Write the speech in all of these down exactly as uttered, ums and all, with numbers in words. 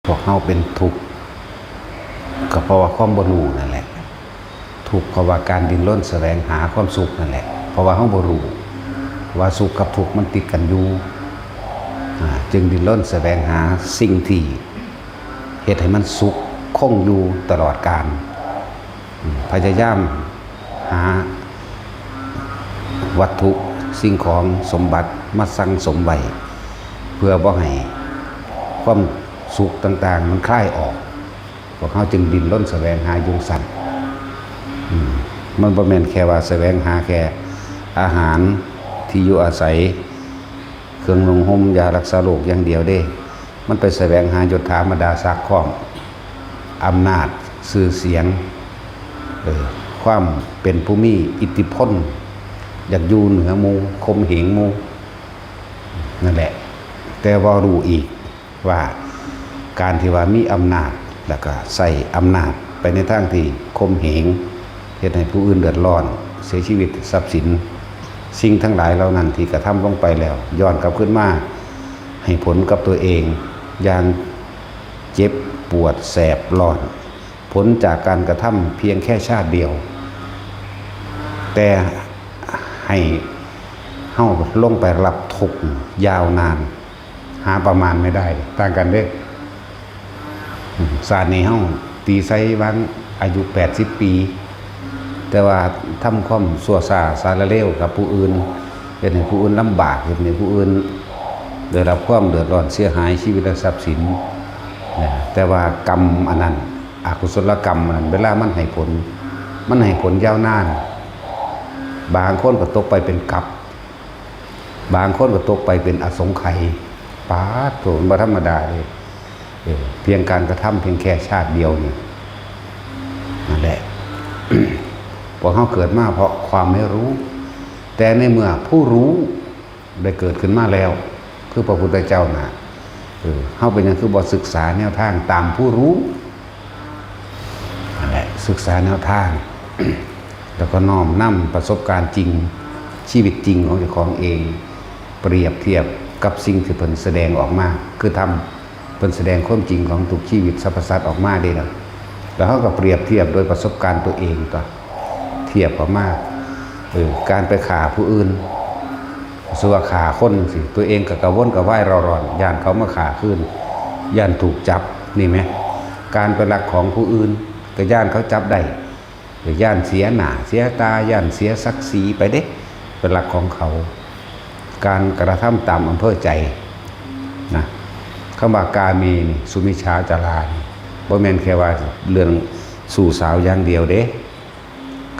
พวกเฮาเป็นทุกข์ ก็เพราะว่าความบ่รู้นั่นแหละ ทุกข์เพราะว่าการดิ้นรนแสวงหาความสุขนั่นแหละ เพราะว่าเฮาบ่รู้ว่าสุขกับทุกข์มันติดกันอยู่ อ่า จึงดิ้นรนแสวงหาสิ่งที่เฮ็ดให้มันสุขคงอยู่ตลอดกาล อืม พยายามหาวัตถุสิ่งของสมบัติมาสั่งสมไว้ เพื่อบ่ให้ความสุขต่างๆ มันคลายออก พวกเฮาจึงดิ้นรนแสวงหาอยู่ซั่น อืม มันบ่แม่นแค่ว่าแสวงหาแค่อาหาร ที่อยู่อาศัย เครื่องนุ่งห่ม ยารักษาโรคอย่างเดียวเด้ มันไปแสวงหายศถาบรรดาศักดิ์พร้อม อำนาจ ชื่อเสียง เออ ความเป็นผู้มีอิทธิพล อยากอยู่เหนือหมู่ ข่มเหงหมู่ นั่นแหละ แต่บ่รู้อีกว่าการที่ว่ามีอำนาจ แล้วก็ใช้อำนาจไปในทางที่ข่มเหง เฮ็ดให้ผู้อื่นเดือดร้อน เสียชีวิต ทรัพย์สิน สิ่งทั้งหลายเหล่านั้นที่กระทำลงไปแล้ว ย้อนกลับคืนมาให้ผลกับตัวเองอย่างเจ็บปวดแสบร้อน ผลจากการกระทำเพียงแค่ชาติเดียว แต่ให้เฮาลงไปรับทุกข์ยาวนาน หาประมาณไม่ได้ ต่างกันเด้ อืม ชาตินี้เฮาตีใส่วางอายุแปดสิบปี แต่ว่าทำความชั่วช้าสารเลวกับผู้อื่น เฮ็ดให้ผู้อื่นลำบาก เฮ็ดให้ผู้อื่นได้รับความเดือดร้อนเสียหายชีวิตและทรัพย์สินนะ แต่ว่ากรรมอันนั้น อกุศลกรรมอันนั้น เวลามันให้ผล มันให้ผลยาวนาน บางคนก็ตกไปเป็นกัป บางคนก็ตกไปเป็นอสงไขย ปาดโถ มันบ่ธรรมดาเลย เออ เพียงการกระทำเพียงแค่ชาติเดียวนี่ นั่นแหละ พวกเฮาเกิดมาเพราะความไม่รู้ แต่ในเมื่อผู้รู้ได้เกิดขึ้นมาแล้ว คือพระพุทธเจ้าน่ะ เออ เฮาเป็นหยังคือบ่ศึกษาแนวทางตามผู้รู้ นั่นแหละ ศึกษาแนวทาง แล้วก็น้อมนำประสบการณ์จริง ชีวิตจริงของเจ้าของเอง เปรียบเทียบกับสิ่งที่เพิ่นแสดงออกมา คือธรรม เพิ่นแสดงความจริงของทุกชีวิตสรรพสัตว์ออกมาเด้นะ แล้วเฮาก็เปรียบเทียบโดยประสบการณ์ตัวเองตั๊ว เทียบออกมา เออ การไปฆ่าผู้อื่น สมมุติว่าฆ่าคนจั่งซี้ ตัวเองก็กระวนกระวายเร่าร้อน ย้านเขามาฆ่าคืน ย้านถูกจับ นี่แหม การไปลักของผู้อื่น ก็ย้านเขาจับได้ ย้านเสียหน้าเสียตา ย้านเสียศักดิ์ศรีไปเด้ ไปลักของเขา การกระทำตามอำเภอใจนะ คำว่ากาเมนี่ สุมิจฉาจารานี่ บ่แม่นแค่ว่าเรื่องชู้สาวอย่างเดียวเด้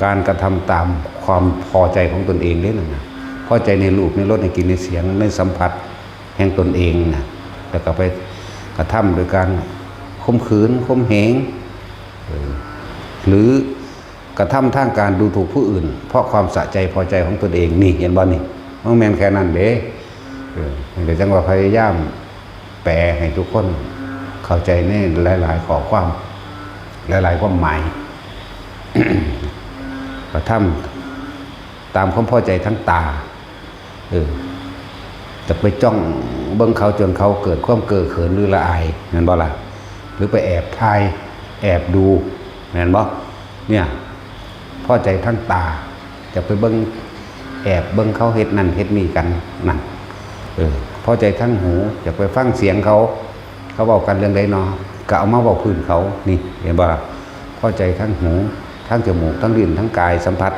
การกระทำตามความพอใจของตนเองเด้นั่นนะ พอใจในรูปในรสในกลิ่นในเสียงในสัมผัสแห่งตนเองนะ แล้วก็ไปกระทำโดยการข่มขืน ข่มเหง เออ หรือกระทำทางการดูถูกผู้อื่น เพราะความสะใจพอใจของตนเอง นี่ เห็นบ่นี่ มันแม่นแค่นั้นเด้ เออ นี่ก็จั่งว่าพยายามแปลให้ทุกคนเข้าใจในหลายๆ ข้อความ หลายๆ ความหมาย กระทำตามความพอใจทางตา เออ จะไปจ้องเบิ่งเขาจนเขาเกิดความเก้อเขินหรือละอาย แม่นบ่ล่ะ หรือไปแอบถ่าย แอบดู แม่นบ่ เนี่ย พอใจทางตา จะไปเบิ่ง แอบเบิ่งเขาเฮ็ดนั่นเฮ็ดนี่กัน นั่น เออ พอใจทางหู อยากไปฟังเสียงเขา เขาเว้ากันเรื่องใดเนาะ ก็เอามาเว้าพื้นเขา นี่ เห็นบ่ล่ะ พอใจทางหู ทางจมูก ทางลิ้น ทางกายสัมผัส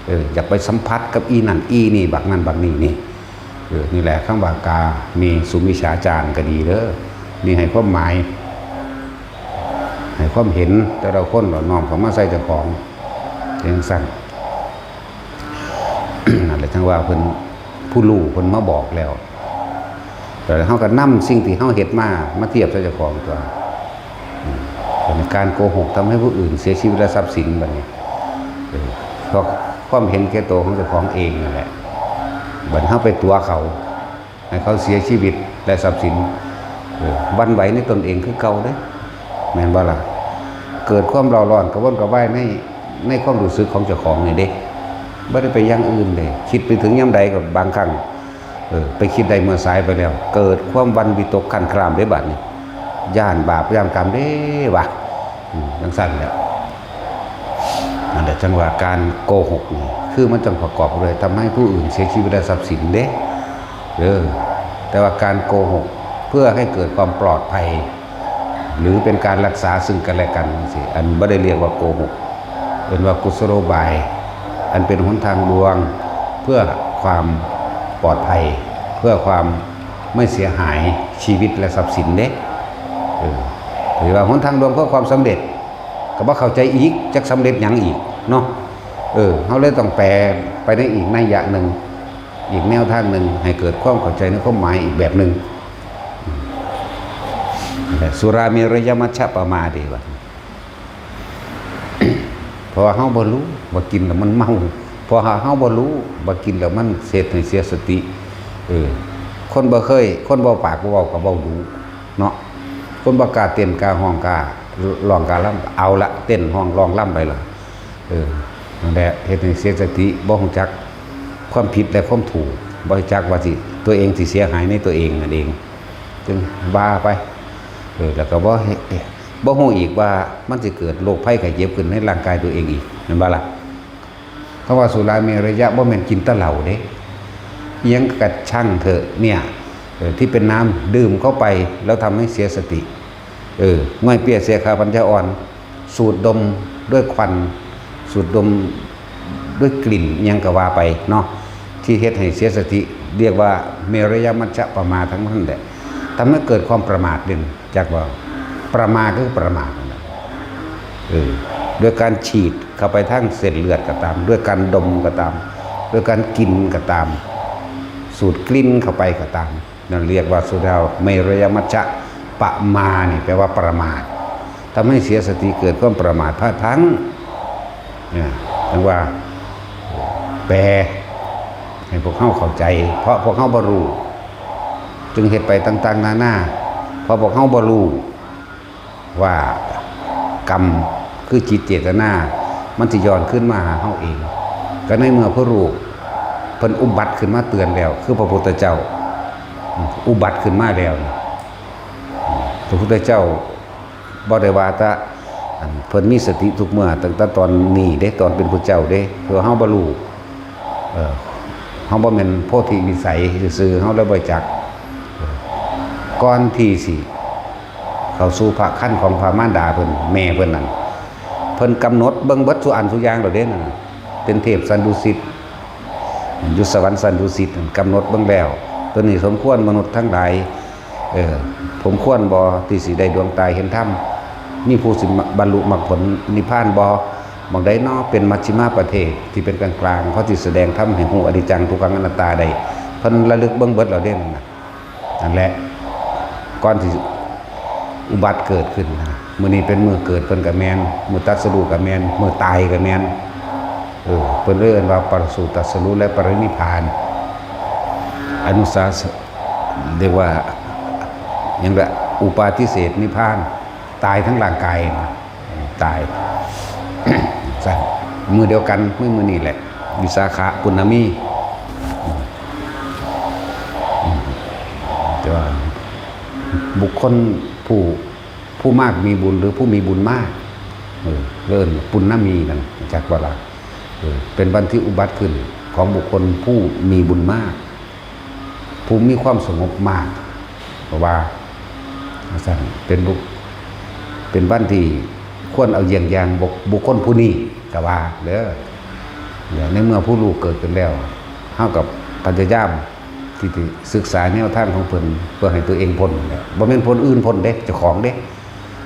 เออ อยากไปสัมผัสกับอีนั่นอีนี่ บักนั่นบักนี่นี่ เออ นี่แหละ คำว่ากาเม สุมิจฉาจารก็ดีเด้อ นี่ให้ความหมาย ให้ความเห็นแต่ละคน แล้วน้อมเข้ามาใส่เจ้าของ จั่งซั้น นั่นแหละ จั่งว่าเพิ่น ผู้รู้เพิ่นมาบอกแล้ว แล้วเฮาก็นำสิ่งที่เฮาเฮ็ดมา มาเทียบใส่เจ้าของตั๊ว อืม เป็นการโกหกทำให้ผู้อื่นเสียชีวิตและทรัพย์สินบัดนี้ เออ เพราะความเห็นแก่ตัวของเจ้าของเองนั่นแหละ บัดเฮาไปตั๋วเขา ให้เขาเสียชีวิตและทรัพย์สิน เออ หวั่นไหวในตนเองคือเก่าเด้ แม่นบ่ล่ะ เกิดความเร่าร้อนกระวนกระวายใน ในความรู้สึกของเจ้าของนี่เด้ บ่ได้ไปอย่างอื่นเด้ คิดไปถึงยามใดก็บางครั้ง เออ ไปคิดได้เมื่อสายไปแล้ว เกิดความหวั่นวิตกครั่นครามเด้บัดนี้ ย่านบาปย่านกรรมเด้วะ อืม จังซั่นแหละ นั่นแหละจังว่าการโกหกนี่ คือมันจังประกอบด้วยทำให้ผู้อื่นเสียชีวิตและทรัพย์สินเด้ เออ แต่ว่าการโกหกเพื่อให้เกิดความปลอดภัย หรือเป็นการรักษาซึ่งกันและกันสิ อันบ่ได้เรียกว่าโกหก เป็นว่ากุศโลบาย อันเป็นหนทางลวง เพื่อความปลอดภัย เพื่อความไม่เสียหายชีวิตและทรัพย์สินเด้ เออ ถือว่าหนทางลวงเพื่อความสำเร็จ ก็บ่เข้าใจอีก จักสำเร็จหยังอีกเนาะ เออ เฮาเลยต้องแปลไปในอีกนัยยะหนึ่ง อีกแนวทางหนึ่ง ให้เกิดความเข้าใจในความหมายอีกแบบหนึ่ง อืม นั่นแหละ สุราเมรยมัชฌะปมาเดวะ เพราะว่าเฮาบ่รู้ว่ากินแล้วมันเมา เพราะว่าเฮาบ่รู้ว่ากินแล้วมันเฮ็ดให้เสียสติ เออ คนบ่เคย คนบ่ปากบ่เว้าก็เว้าดูเนาะ คนบ่กล้าเต้นกล้าฮ้องกล้าร้องกล้าลำ เอาละ เต้นฮ้องร้องลำไปละ เออ นั่นแหละ เฮ็ดให้เสียสติ บ่รู้จักความผิดและความถูก บ่รู้จักว่าสิ ตัวเองสิเสียหายในตัวเองนั่นเอง จึงว่าไป เออ แล้วก็บ่ให้ บ่รู้อีกว่ามันสิเกิดโรคภัยไข้เจ็บขึ้นในร่างกายตัวเองอีก แม่นบ่ล่ะ? คำว่าสุราเมรยะบ่แม่นกินแต่เหล้าเด้ อิหยังกะช่างเถอะเนี่ย เออ ที่เป็นน้ำดื่มเข้าไปแล้วทำให้เสียสติ เออ ง่อยเปี้ยเสียขาปัญญาอ่อน สูดดมด้วยควัน สูดดมด้วยกลิ่นอิหยังก็ว่าไปเนาะ ที่เฮ็ดให้เสียสติ เรียกว่าเมรยมัชฌะปมาทั้งนั้นแหละ ทำให้เกิดความประมาทเด่น จักว่า ประมาคือประมาทนั่นแหละ เออ ด้วยการฉีดเข้าไปทางเส้นเลือดก็ตาม ด้วยการดมก็ตาม ด้วยการกินก็ตาม สูดกลิ่นเข้าไปก็ตาม นั่นเรียกว่าสุราเมรยมัชฌะปมานี่ แปลว่าประมาท ทำให้เสียสติ เกิดความประมาทพลาดพลั้ง เนี่ย จังว่า แปลให้พวกเฮาเข้าใจ เพราะพวกเฮาบ่รู้ จึงเฮ็ดไปต่างๆนานา เพราะพวกเฮาบ่รู้ว่ากรรมคือจิตเจตนา มันสิย้อนคืนมาหาเฮาเอง ก็ในเมื่อพระรูปเพิ่นอุบัติขึ้นมาเตือนแล้ว คือพระพุทธเจ้า อุบัติขึ้นมาแล้ว พระพุทธเจ้าบ่ได้ว่าแต่ อัน เพิ่นมีสติทุกเมื่อ ตั้งแต่ตอนนี้เด้ ตอนเป็นพุทธเจ้าเด้ คือเฮาบ่รู้ เออ เฮาบ่แม่นโพธิวิสัยซื่อๆ เฮาเลยบ่จัก เออ ก่อนที่สิเข้าสู่พระครรภ์ของพระมารดาเพิ่น แม่เพิ่นนั่น เพิ่นกำหนดเบิ่งเบิดสู่อันสู่อย่างแล้วเด้นั่นน่ะ เป็นเทพสันดุสิต อยู่สวรรค์สันดุสิต กำหนดเบิ่งแล้ว ตัวนี้สมควรมนุษย์ทั้งหลาย เออ สมควรบ่ที่สิได้ดวงตาเห็นธรรม มีผู้สิบรรลุมรรคผลนิพพานบ่ หม่องใดน้อเป็นมัชฌิมาประเทศที่เป็นกลางๆ เขาสิแสดงธรรมให้ฮู้อนิจจังทุกขังอนัตตาได้ เพิ่นระลึกเบิ่งเบิดแล้วเด้นั่นน่ะ นั่นแหละ ก่อนสิอุบัติเกิดขึ้นนะ มื้อนี้เป็นมื้อเกิดเพิ่นก็แม่น มื้อตรัสรู้ก็แม่น มื้อตายก็แม่น เออ เพิ่นเลยเอิ้นว่าประสูติตรัสรู้และปรินิพพาน อนุสาส- เรียกว่าหยังละ อุปาทิเสสนิพพาน ตายทั้งร่างกายนะ ตาย ซั่น มื้อเดียวกัน มื้อ มื้อนี้แหละ วิสาขะปุณณมี แต่ว่าบุคคลผู้ ผู้มากมีบุญหรือผู้มีบุญมาก เออ เอิ้นปุณณมีนั่น จักว่าละ เออ เป็นวันที่อุบัติขึ้นของบุคคลผู้มีบุญมาก ผู้มีความสงบมาก เพราะว่า ซั่น เป็นบุค- เป็นวันที่ควรเอาเยี่ยงอย่างบุค- บุคคลผู้นี้ ก็ว่าเด้อ เดี๋ยวในเมื่อผู้รู้เกิดขึ้นแล้ว เฮาก็พยายามที่สิศึกษาแนวทางของเพิ่น เพื่อให้ตัวเองพ้นนั่นแหละ บ่แม่นผู้อื่นพ้นเด้ เจ้าของเด้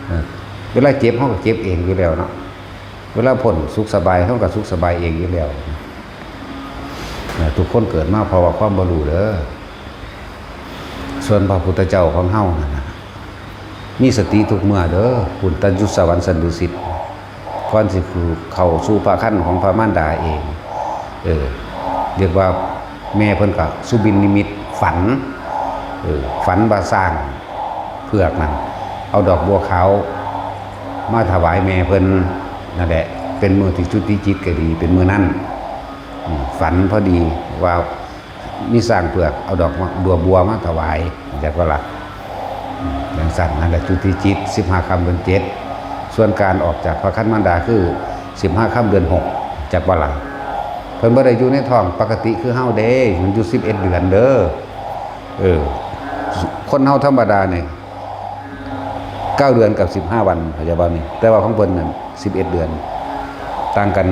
เออ เวลาเจ็บเฮาก็เจ็บเองอยู่แล้วเนาะ เวลาพ้นสุขสบายเฮาก็สุขสบายเองอยู่แล้ว นะ ทุกคนเกิดมาเพราะว่าความบ่รู้เด้อ ส่วนพระพุทธเจ้าของเฮานั่นน่ะ มีสติทุกเมื่อเด้อ ปุณณตัญญูสวรรค์สันดุสิต ก่อนสิเข้าสู่พระครรภ์ของพระมารดาเอง เออ เรียกว่าแม่เพิ่นก็สุบินนิมิตฝัน เออ ฝันว่าช้างเผือกนั่น เอาดอกบัวขาวมาถวายแม่เพิ่น นั่นแหละ เป็นมื้อที่จุติจิตก็ดี เป็นมื้อนั้น อืม ฝันพอดีว่ามีช้างเผือกเอาดอกมะ- ดอกบัวมาถวาย จักว่าละ จั่งซั้น นั่นแหละจุติจิต สิบห้าค่ำเดือนเจ็ด ส่วนการออกจากพระครรภ์มารดาคือ สิบห้าค่ำเดือนหก จักว่าล่ะ เพิ่นบ่ได้อยู่ในท้องปกติคือเฮาเด้ มันอยู่ สิบเอ็ด เดือนเด้อ เออ คนเฮาธรรมดานี่ เก้า เดือนกับ สิบห้า วัน เข้าใจบ่นี่ แต่ว่าของเพิ่นนั่น สิบเอ็ด เดือน ต่างกัน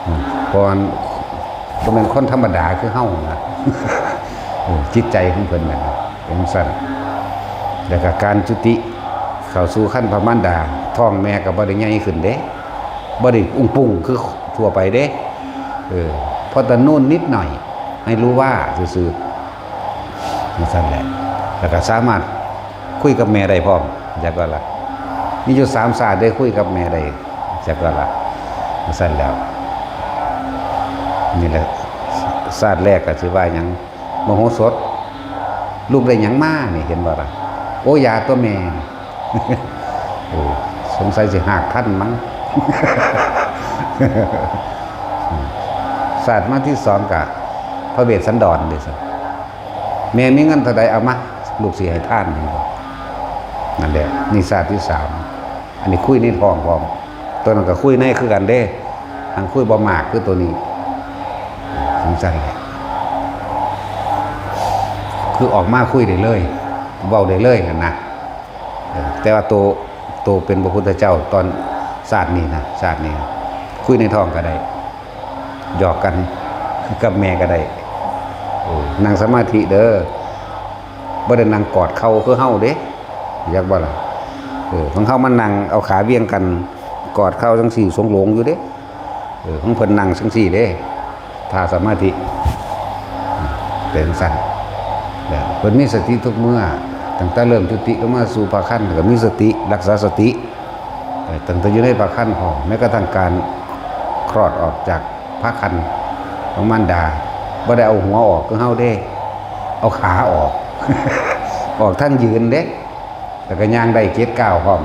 อืม เพราะว่าบ่แม่นคนธรรมดาคือเฮานะ เออ จิตใจของเพิ่นน่ะเป็นจั่งซั้น แล้วก็การจุติเข้าสู่ครรภ์มารดา ท้องแม่ก็บ่ได้ใหญ่ขึ้นเด้ บ่ได้อุ้งปุ้งคือทั่วไปเด้ เออ เพราะแต่นู่นนิดหน่อย ให้รู้ว่าซื่อๆ จั่งซั้นแหละ แล้วก็สามารถคุยกับแม่ได้พร้อม จักว่าล่ะ มีอยู่สามชาติได้คุยกับแม่ได้ จักว่าล่ะ จั่งซั้นแล้ว นี่แหละ ชาติแรกก็สิว่าหยัง มโหสถ ลูกได้หยังมานี่ เห็นบ่ล่ะ โอ้ ยาตัวแม่ เออ สงสัยสิหากทันมั้ง ชาติมาที่สองกะพระเวสสันดรเด้อ แม่มีเงินเท่าใดเอามา ลูกสิให้ทาน นั่นแหละ นี่ชาติที่สาม อันนี้คุยในท้องพร้อม ตัวนั้นก็คุยในคือกันเด้ หังคุยบ่มากคือตัวนี้ จั่งซั้นแหละ คือออกมาคุยได้เลย เว้าได้เลยนั่นนะ เออ แต่ว่าโต โตเป็นพระพุทธเจ้าตอนชาตินี้นะ ชาตินี้นะ คุยในท้องก็ได้ หยอกกันกับแม่ก็ได้ เออ นั่งสมาธิเด้อ บ่ได้นั่งกอดเข่าคือเฮาเด้ จักบ่ล่ะ เออ ของเฮามันนั่งเอาขาเวียงกัน กอดเข่าจั่งซี้ สงโลงอยู่เด้ เออ ของเพิ่นนั่งจั่งซี้เด้ ท่าสมาธิ เป็นจั่งซั้น แล้วเพิ่นมีสติทุกเมื่อ ตั้งแต่เริ่มจุติลงมาสู่พระครรภ์ก็มีสติ รักษาสติ เอ่อ ตั้งแต่อยู่ในพระครรภ์พร้อม แม้กระทั่งการคลอดออกจากพระครรภ์ของมารดา บ่ได้เอาหัวออกคือเฮาเด้ เอาขาออก ออกทั้งยืนเด้ แล้วก็ย่างได้เจ็ดก้าวพร้อม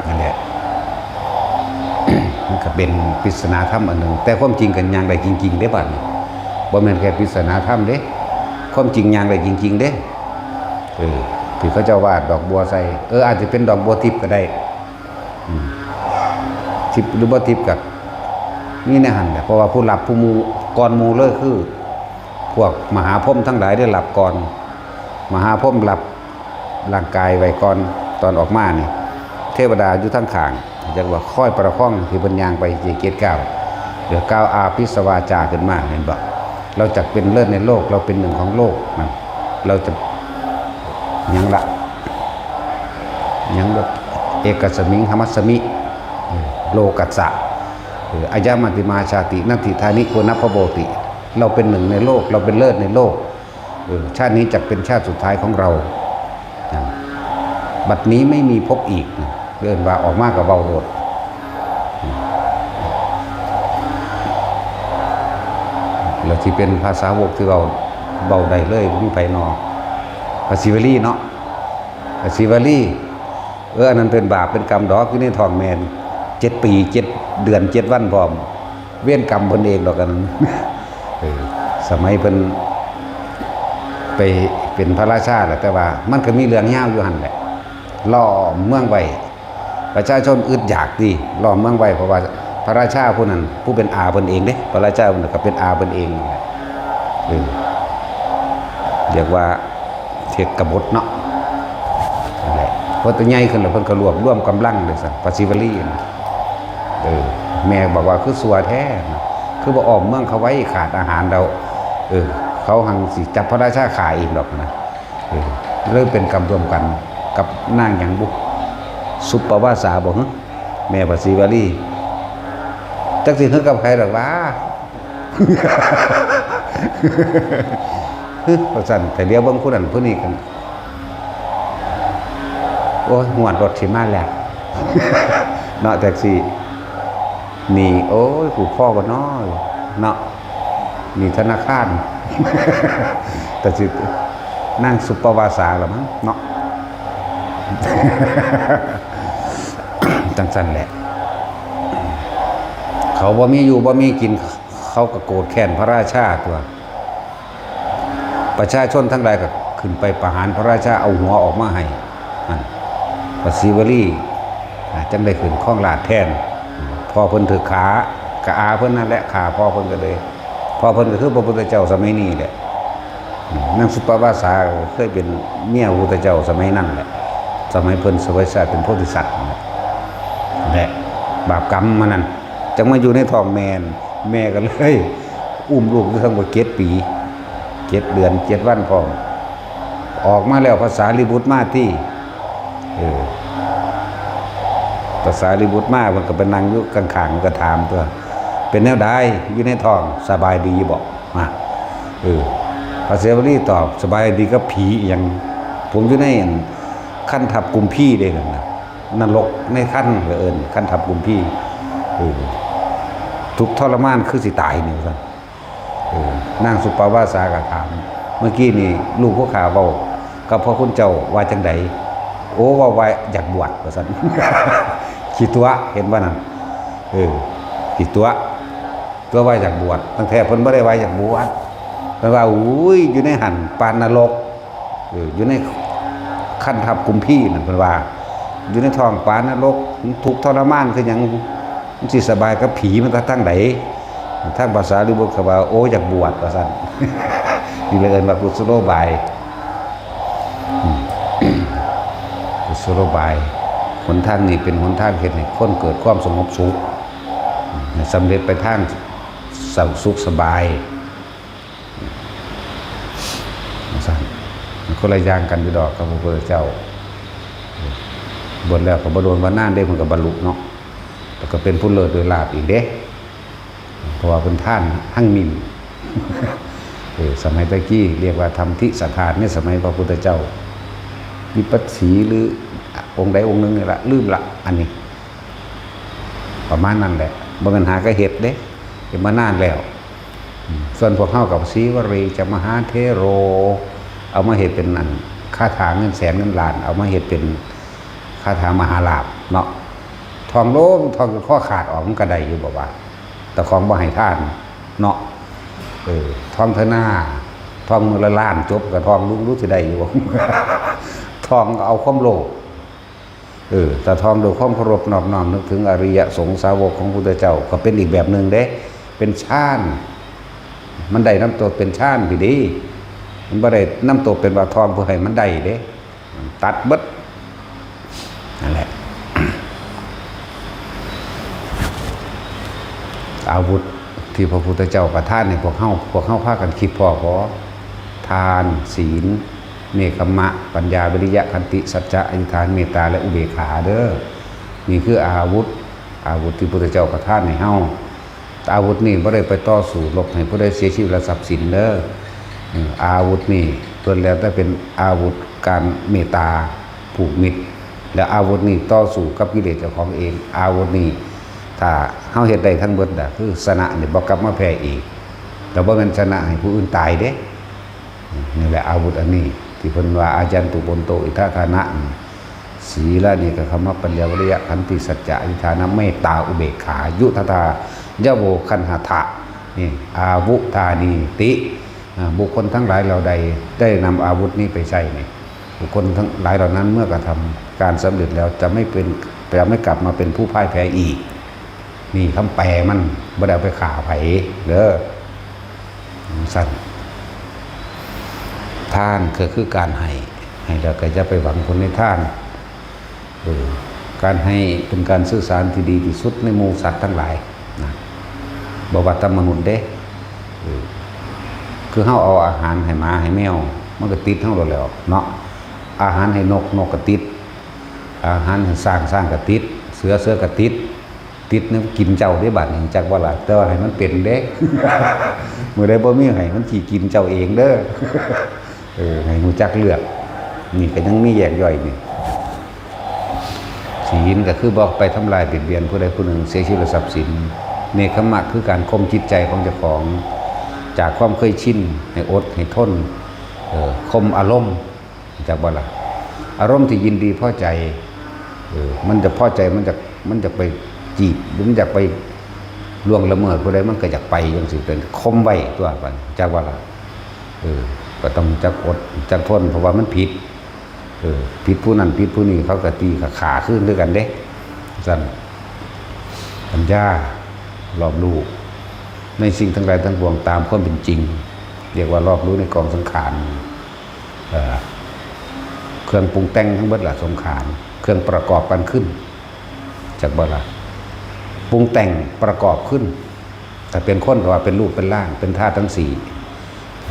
นั่นแหละ มันก็เป็นปริศนาธรรมอันหนึ่ง แต่ความจริงก็ย่างได้จริงๆเด้บัดนี้ บ่แม่นแค่ปริศนาธรรมเด้ ความจริงย่างได้จริงๆเด้ เออ ที่เขาเจ้าวาดดอกบัวใส่ เออ อาจจะเป็นดอกบัวทิพย์ก็ได้ อืม ทิพย์หรือบ่ทิพย์ก็มีในหั่นแหละ เพราะว่าผู้รับผู้หมู่ ก่อนหมู่เลยคือ พวกมหาพรหมทั้งหลายได้รับก่อน มหาพรหมรับร่างกายไว้ก่อน ตอนออกมานี่ เทวดาอยู่ทางข้าง จักว่าคอยประคองที่เพิ่นย่างไปเจ็ดก้าว เดี๋ยวก้าวอาภิสวาจาขึ้นมา เห็นบ่ เราจักเป็นเลิศในโลก เราเป็นหนึ่งของโลกนั่น เราจะ หยังละ หยังละ เอกสมิง หมัสสมิ เออ โลกัสสะ เออ อายะมัตติมาชาติ นัตถิธานิ ปุณพโวติ เราเป็นหนึ่งในโลก เราเป็นเลิศในโลก เออ ชาตินี้จักเป็นชาติสุดท้ายของเรา นะ บัดนี้ไม่มีพบอีก นะ เอิ้นว่าออกมาก็เว้าโลด อืม แล้วที่เป็นพระสาวกที่เว้า เว้าได้เลย มีไผนอ พระศิวลีเนาะ พระศิวลี เออ อันนั้นเป็นบาปเป็นกรรมดอก อยู่ในท้องแม่ เจ็ดปี เจ็ดเดือน เจ็ดวันพร้อม เวรกรรมเพิ่นเองดอกอันนั้น เออ สมัยเพิ่นไปเป็นพระราชาแหละ แต่ว่ามันก็มีเรื่องยาวอยู่หั่นแหละ ล้อมเมืองไว้ ประชาชนอึดอยากติ ล้อมเมืองไว้ เพราะว่าพระราชาผู้นั้น ผู้เป็นอาเพิ่นเองเด้ พระราชาผู้นั้นก็เป็นอาเพิ่นเอง เออ เรียกว่าเทศกบฏเนาะ นั่นแหละ พอตัวใหญ่ขึ้นแล้วเพิ่นก็รวบรวมกำลังเลยสั่น พระศิวลีนะ เออ แม่บอกว่าคือซัวแท้นะ คือบ่อ้อมเมืองเขาไว้ ขาดอาหารแล้ว เออ เขาหังสิจับพระราชาฆ่าเองดอกนะ เออ เลยเป็นกรรมร่วมกันกับนางหยังบุ สุปปวาสาบ่ หึ แม่พระศิวลี จักสิหึกับใครดอกวะ หึ ว่าซั่น แต่เดี๋ยวเบิ่งผู้นั้นผู้นี้กัน โอ้ย งวดรถสิมาแล้ว เนาะ แท็กซี่ นี่ โอ้ย กูพ่อบ่น้อ เนาะ นี่ธนาคาร แต่สิ นางสุปปวาสาละมั้ง เนาะ จั่งซั่นแหละ เขาบ่มีอยู่บ่มีกิน เขาก็โกรธแค้นพระราชาตั๊ว ประชาชนทั้งหลายก็ ขึ้นไปประหารพระราชาเอาหัวออกมาให้นั่น พระศรีวลี อ่า จั่งได้ขึ้นครองราชย์แทน พ่อเพิ่นถืกฆ่า กะอาเพิ่นนั่นแหละฆ่าพ่อเพิ่นก็เลย พ่อเพิ่นก็คือพระพุทธเจ้าสมัยนี้แหละ อืม นางสุปปวาสาก็เคยเป็นเมียพระพุทธเจ้าสมัยนั้นแหละ สมัยเพิ่นเสวยชาติเป็นโพธิสัตว์นั่นแหละ และบาปกรรมมานั่น จั่งมาอยู่ในท้องแม่นั่น แม่ก็เลย อุ้มลูกอยู่ทั้งหมดเจ็ดปี เจ็ดเดือน เจ็ดวันพร้อม ออกมาแล้วพระสารีบุตรมาติ เออ พระสารีบุตรมา เพิ่นก็ไปนั่งอยู่ข้างๆ เพิ่นก็ถามตั๊ว เป็นแนวใดอยู่ในท้อง สบายดีบ่ มา เออ พระเสวลีตอบ สบายดีกับผีอิหยัง ผมอยู่ในคันทัพกุมพีเด้นั่นน่ะ นรกในคันก็เอิ้นคันทัพกุมพี เออ ทุกข์ทรมานคือสิตายนี่ว่าซั่น เออ นางสุปปวาสาก็ถาม เมื่อกี้นี่ลูกผู้ข้าเว้ากับพระคุณเจ้าว่าจั่งใด โอ้ เว้าว่าอยากบวชว่าซั่น ขี้ตั๋วะ เห็นบ่นั่น เออ ขี้ตั๋วะ ตั๋วะว่าอยากบวช ตั้งแต่เพิ่นบ่ได้ว่าอยากบวช เพิ่นว่า อุ้ย อยู่ในหั่นปานนรก เออ อยู่ในคันทัพกุมพีนั่น เพิ่นว่า อยู่ในท้องปานนรก มันทุกข์ทรมานคือหยัง มันสิสบายกับผีมันทางใด ทางพระสารีบุตรก็ว่า โอ้ อยากบวชว่าซั่น นี่เลยเอิ้นว่ากุศโลบาย อืม กุศโลบาย หนทางนี้เป็นหนทางเฮ็ดให้คนเกิดความสงบสุข ให้สำเร็จไปทางสุขสบาย ว่าซั่น มันคนละอย่างกันอยู่ดอกกับพระพุทธเจ้า บวชแล้วก็บ่โดนบ่นานเด้ มันก็บรรลุเนาะ แล้วก็เป็นผู้เลิศโดยลาภอีกเด้ เพราะว่าเป็นทานหั่งมิน เออ สมัยตะกี้เรียกว่าทำทิสถาน ในสมัยพระพุทธเจ้า วิปัสสีหรือองค์ใดองค์หนึ่งนี่ละ ลืมละ อันนี้ ประมาณนั้นแหละ บ่แม่นหากะเฮ็ดเด้ เฮ็ดมานานแล้ว อืม ส่วนพวกเฮากับสีวรีจะมหาเถโร เอามาเฮ็ดเป็นอันคาถาเงินแสนเงินล้าน เอามาเฮ็ดเป็นคาถามหาลาภเนาะ ท่องลง ท่องจนคอขาดออกมันก็ได้อยู่บ่ว่า แต่ของบ่ให้ทานเนาะ เออ ท่องเถอะนา ท่องมื้อละล้านจบก็ท่องลุงรู้สิได้อยู่บ่ ท่องเอาความโลภ เออ ถ้าท่องด้วยความเคารพนอบน้อมนึกถึงอริยสงฆ์สาวกของพุทธเจ้า ก็เป็นอีกแบบหนึ่งเด้ เป็นฌาน มันได้นำตัวเป็นฌานพี้เด้ มันบ่ได้นำตัวเป็นว่าท่องเพื่อให้มันได้เด้ ตัดเบิด นั่นแหละ อาวุธที่พระพุทธเจ้าประทานให้พวกเฮา พวกเฮาพากันคิดพ้อบ่ ทาน ศีล เนกขัมมะ ปัญญา วิริยะ ขันติ สัจจะ อธิษฐาน เมตตา และอุเบกขาเด้อ นี่คืออาวุธ อาวุธที่พุทธเจ้าประทานให้เฮา อาวุธนี่บ่ได้ไปต่อสู้รบให้ผู้ใดเสียชีวิตและทรัพย์สินเด้อ เออ อาวุธนี่ล้วนแล้วแต่เป็นอาวุธการเมตตาผูกมิตร และอาวุธนี่ต่อสู้กับกิเลสเจ้าของเอง อาวุธนี่ถ้าเฮาเฮ็ดได้ทั้งเบิดน่ะ คือชนะนี่บ่กลับมาแพ้อีก แต่บ่แม่นชนะให้ผู้อื่นตายเด้ นี่แหละอาวุธอันนี้ ที่เพิ่นว่า อายันตุโบนโต อิทธาทานะ ศีลานิกขัมมะ ปัญญา วิริยะ ขันติ สัจจะ อธิษฐานะ เมตตา อุเบกขา ยุทธาทา ยะโว คันหะทะ นี่ อาวุธานีติ อ่า บุคคลทั้งหลายเหล่าใดได้นำอาวุธนี้ไปใช้นี่ บุคคลทั้งหลายเหล่านั้นเมื่อกระทำการสำเร็จแล้วจะไม่เป็น จะไม่กลับมาเป็นผู้พ่ายแพ้อีก นี่คำแปลมัน บ่ได้เอาไปฆ่าไผเด้อ ซั่น ทานก็คือการให้ ให้แล้วก็อย่าไปหวังผลในทาน เออ การให้เป็นการสื่อสารที่ดีที่สุดในหมู่สัตว์ทั้งหลายนะ บ่ว่าแต่มนุษย์เด้ เออ คือเฮาเอาอาหารให้หมาให้แมว มันก็ติดเฮาโลดแหล้วเนาะ อาหารให้นก นกก็ติด อาหารให้ช้าง ช้างก็ติด เสือ เสือก็ติด ติดเนี่ยกินเจ้าเด้บัดนี้ จักว่าล่ะ แต่ว่าให้มันเป็นเด้ มื้อใดบ่มีให้มันสิกินเจ้าเองเด้อ เออ ให้รู้จักเลือก นี่ก็ยังมีแยกย่อยนี่ ศีลก็คือบ่ไปทำลายเบียดเบียนผู้ใดผู้หนึ่งเสียชีวิตและทรัพย์สิน เนกขัมมะคือการข่มจิตใจของเจ้าของ จากความเคยชิน ให้อด ให้ทน เออ ข่มอารมณ์ จักบ่ล่ะ อารมณ์ที่ยินดีพอใจ เออ มันจะพอใจ มันจะ มันจะไปจีบ มันอยากไปล่วงละเมิดผู้ใด มันก็อยากไปจังซี่ เป็นข่มไว้ตั๊ว จักบ่ล่ะ เออ ก็ต้องจักอดจักทน เพราะว่ามันผิด เออ ผิดผู้นั้นผิดผู้นี้ เขาก็ตีก็ฆ่าคืนคือกันเด้ ซั่น ปัญญา รอบรู้ในสิ่งทั้งหลายทั้งปวงตามความเป็นจริง เรียกว่ารอบรู้ในกองสังขาร เอ่อ เครื่องปรุงแต่งทั้งหมดละสังขาร เครื่องประกอบกันขึ้น จักบ่ละ ปรุงแต่งประกอบขึ้น ถ้าเป็นคนก็ว่าเป็นรูปเป็นร่าง เป็นธาตุทั้งสี่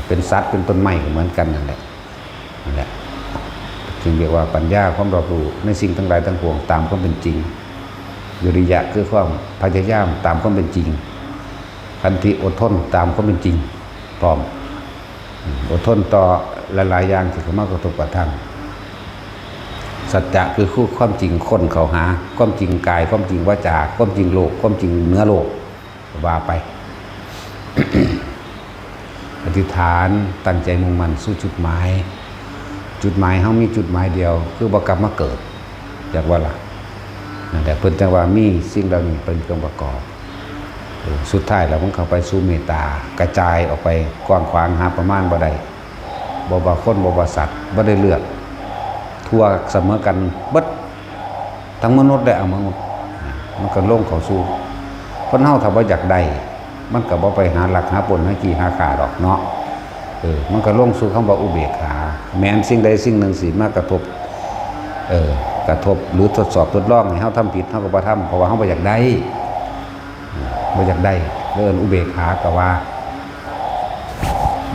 เป็นสัตว์เป็นต้นไม้ก็เหมือนกันนั่นแหละ นั่นแหละ จึงเรียกว่าปัญญา ความรอบรู้ในสิ่งทั้งหลายทั้งปวงตามความเป็นจริง วิริยะคือความพยายามตามความเป็นจริง ขันติ อดทนตามความเป็นจริง พร้อม อดทนต่อหลายๆอย่างที่เข้ามากระทบกระทั่ง สัจจะคือคู่ความจริง ค้นเข้าหาความจริงกาย ความจริงวาจา ความจริงโลก ความจริงเหนือโลก ว่าไป อธิษฐานตั้งใจมุ่งมั่นสู่จุดหมาย จุดหมายเฮามีจุดหมายเดียว คือบ่กลับมาเกิด อยากว่าล่ะ นั่นแหละ เพิ่นจังว่ามีสิ่งเหล่านี้เป็นเครื่องประกอบ เออ สุดท้ายแล้วมันเข้าไปสู่เมตตา กระจายออกไปกว้างขวาง หาประมาณบ่ได้ บ่ว่าคน บ่ว่าสัตว์ บ่ได้เลือก ทั่วเสมอกันเบิด ทั้งมนุษย์และอมนุษย์ มันก็ลงเข้าสู่ คนเฮาถ้าบ่อยากได้ มันก็บ่ไปหาลักหาปล้นหาจี้หาฆ่าดอกเนาะ เออ มันก็ลงสู่คำว่าอุเบกขา แม้นสิ่งใดสิ่งหนึ่งสิมากระทบ เออ กระทบหรือทดสอบทดลองให้เฮาทำผิด เฮาก็บ่ทำ เพราะว่าเฮาบ่อยากได้ บ่อยากได้ เอิ้นอุเบกขาก็ว่า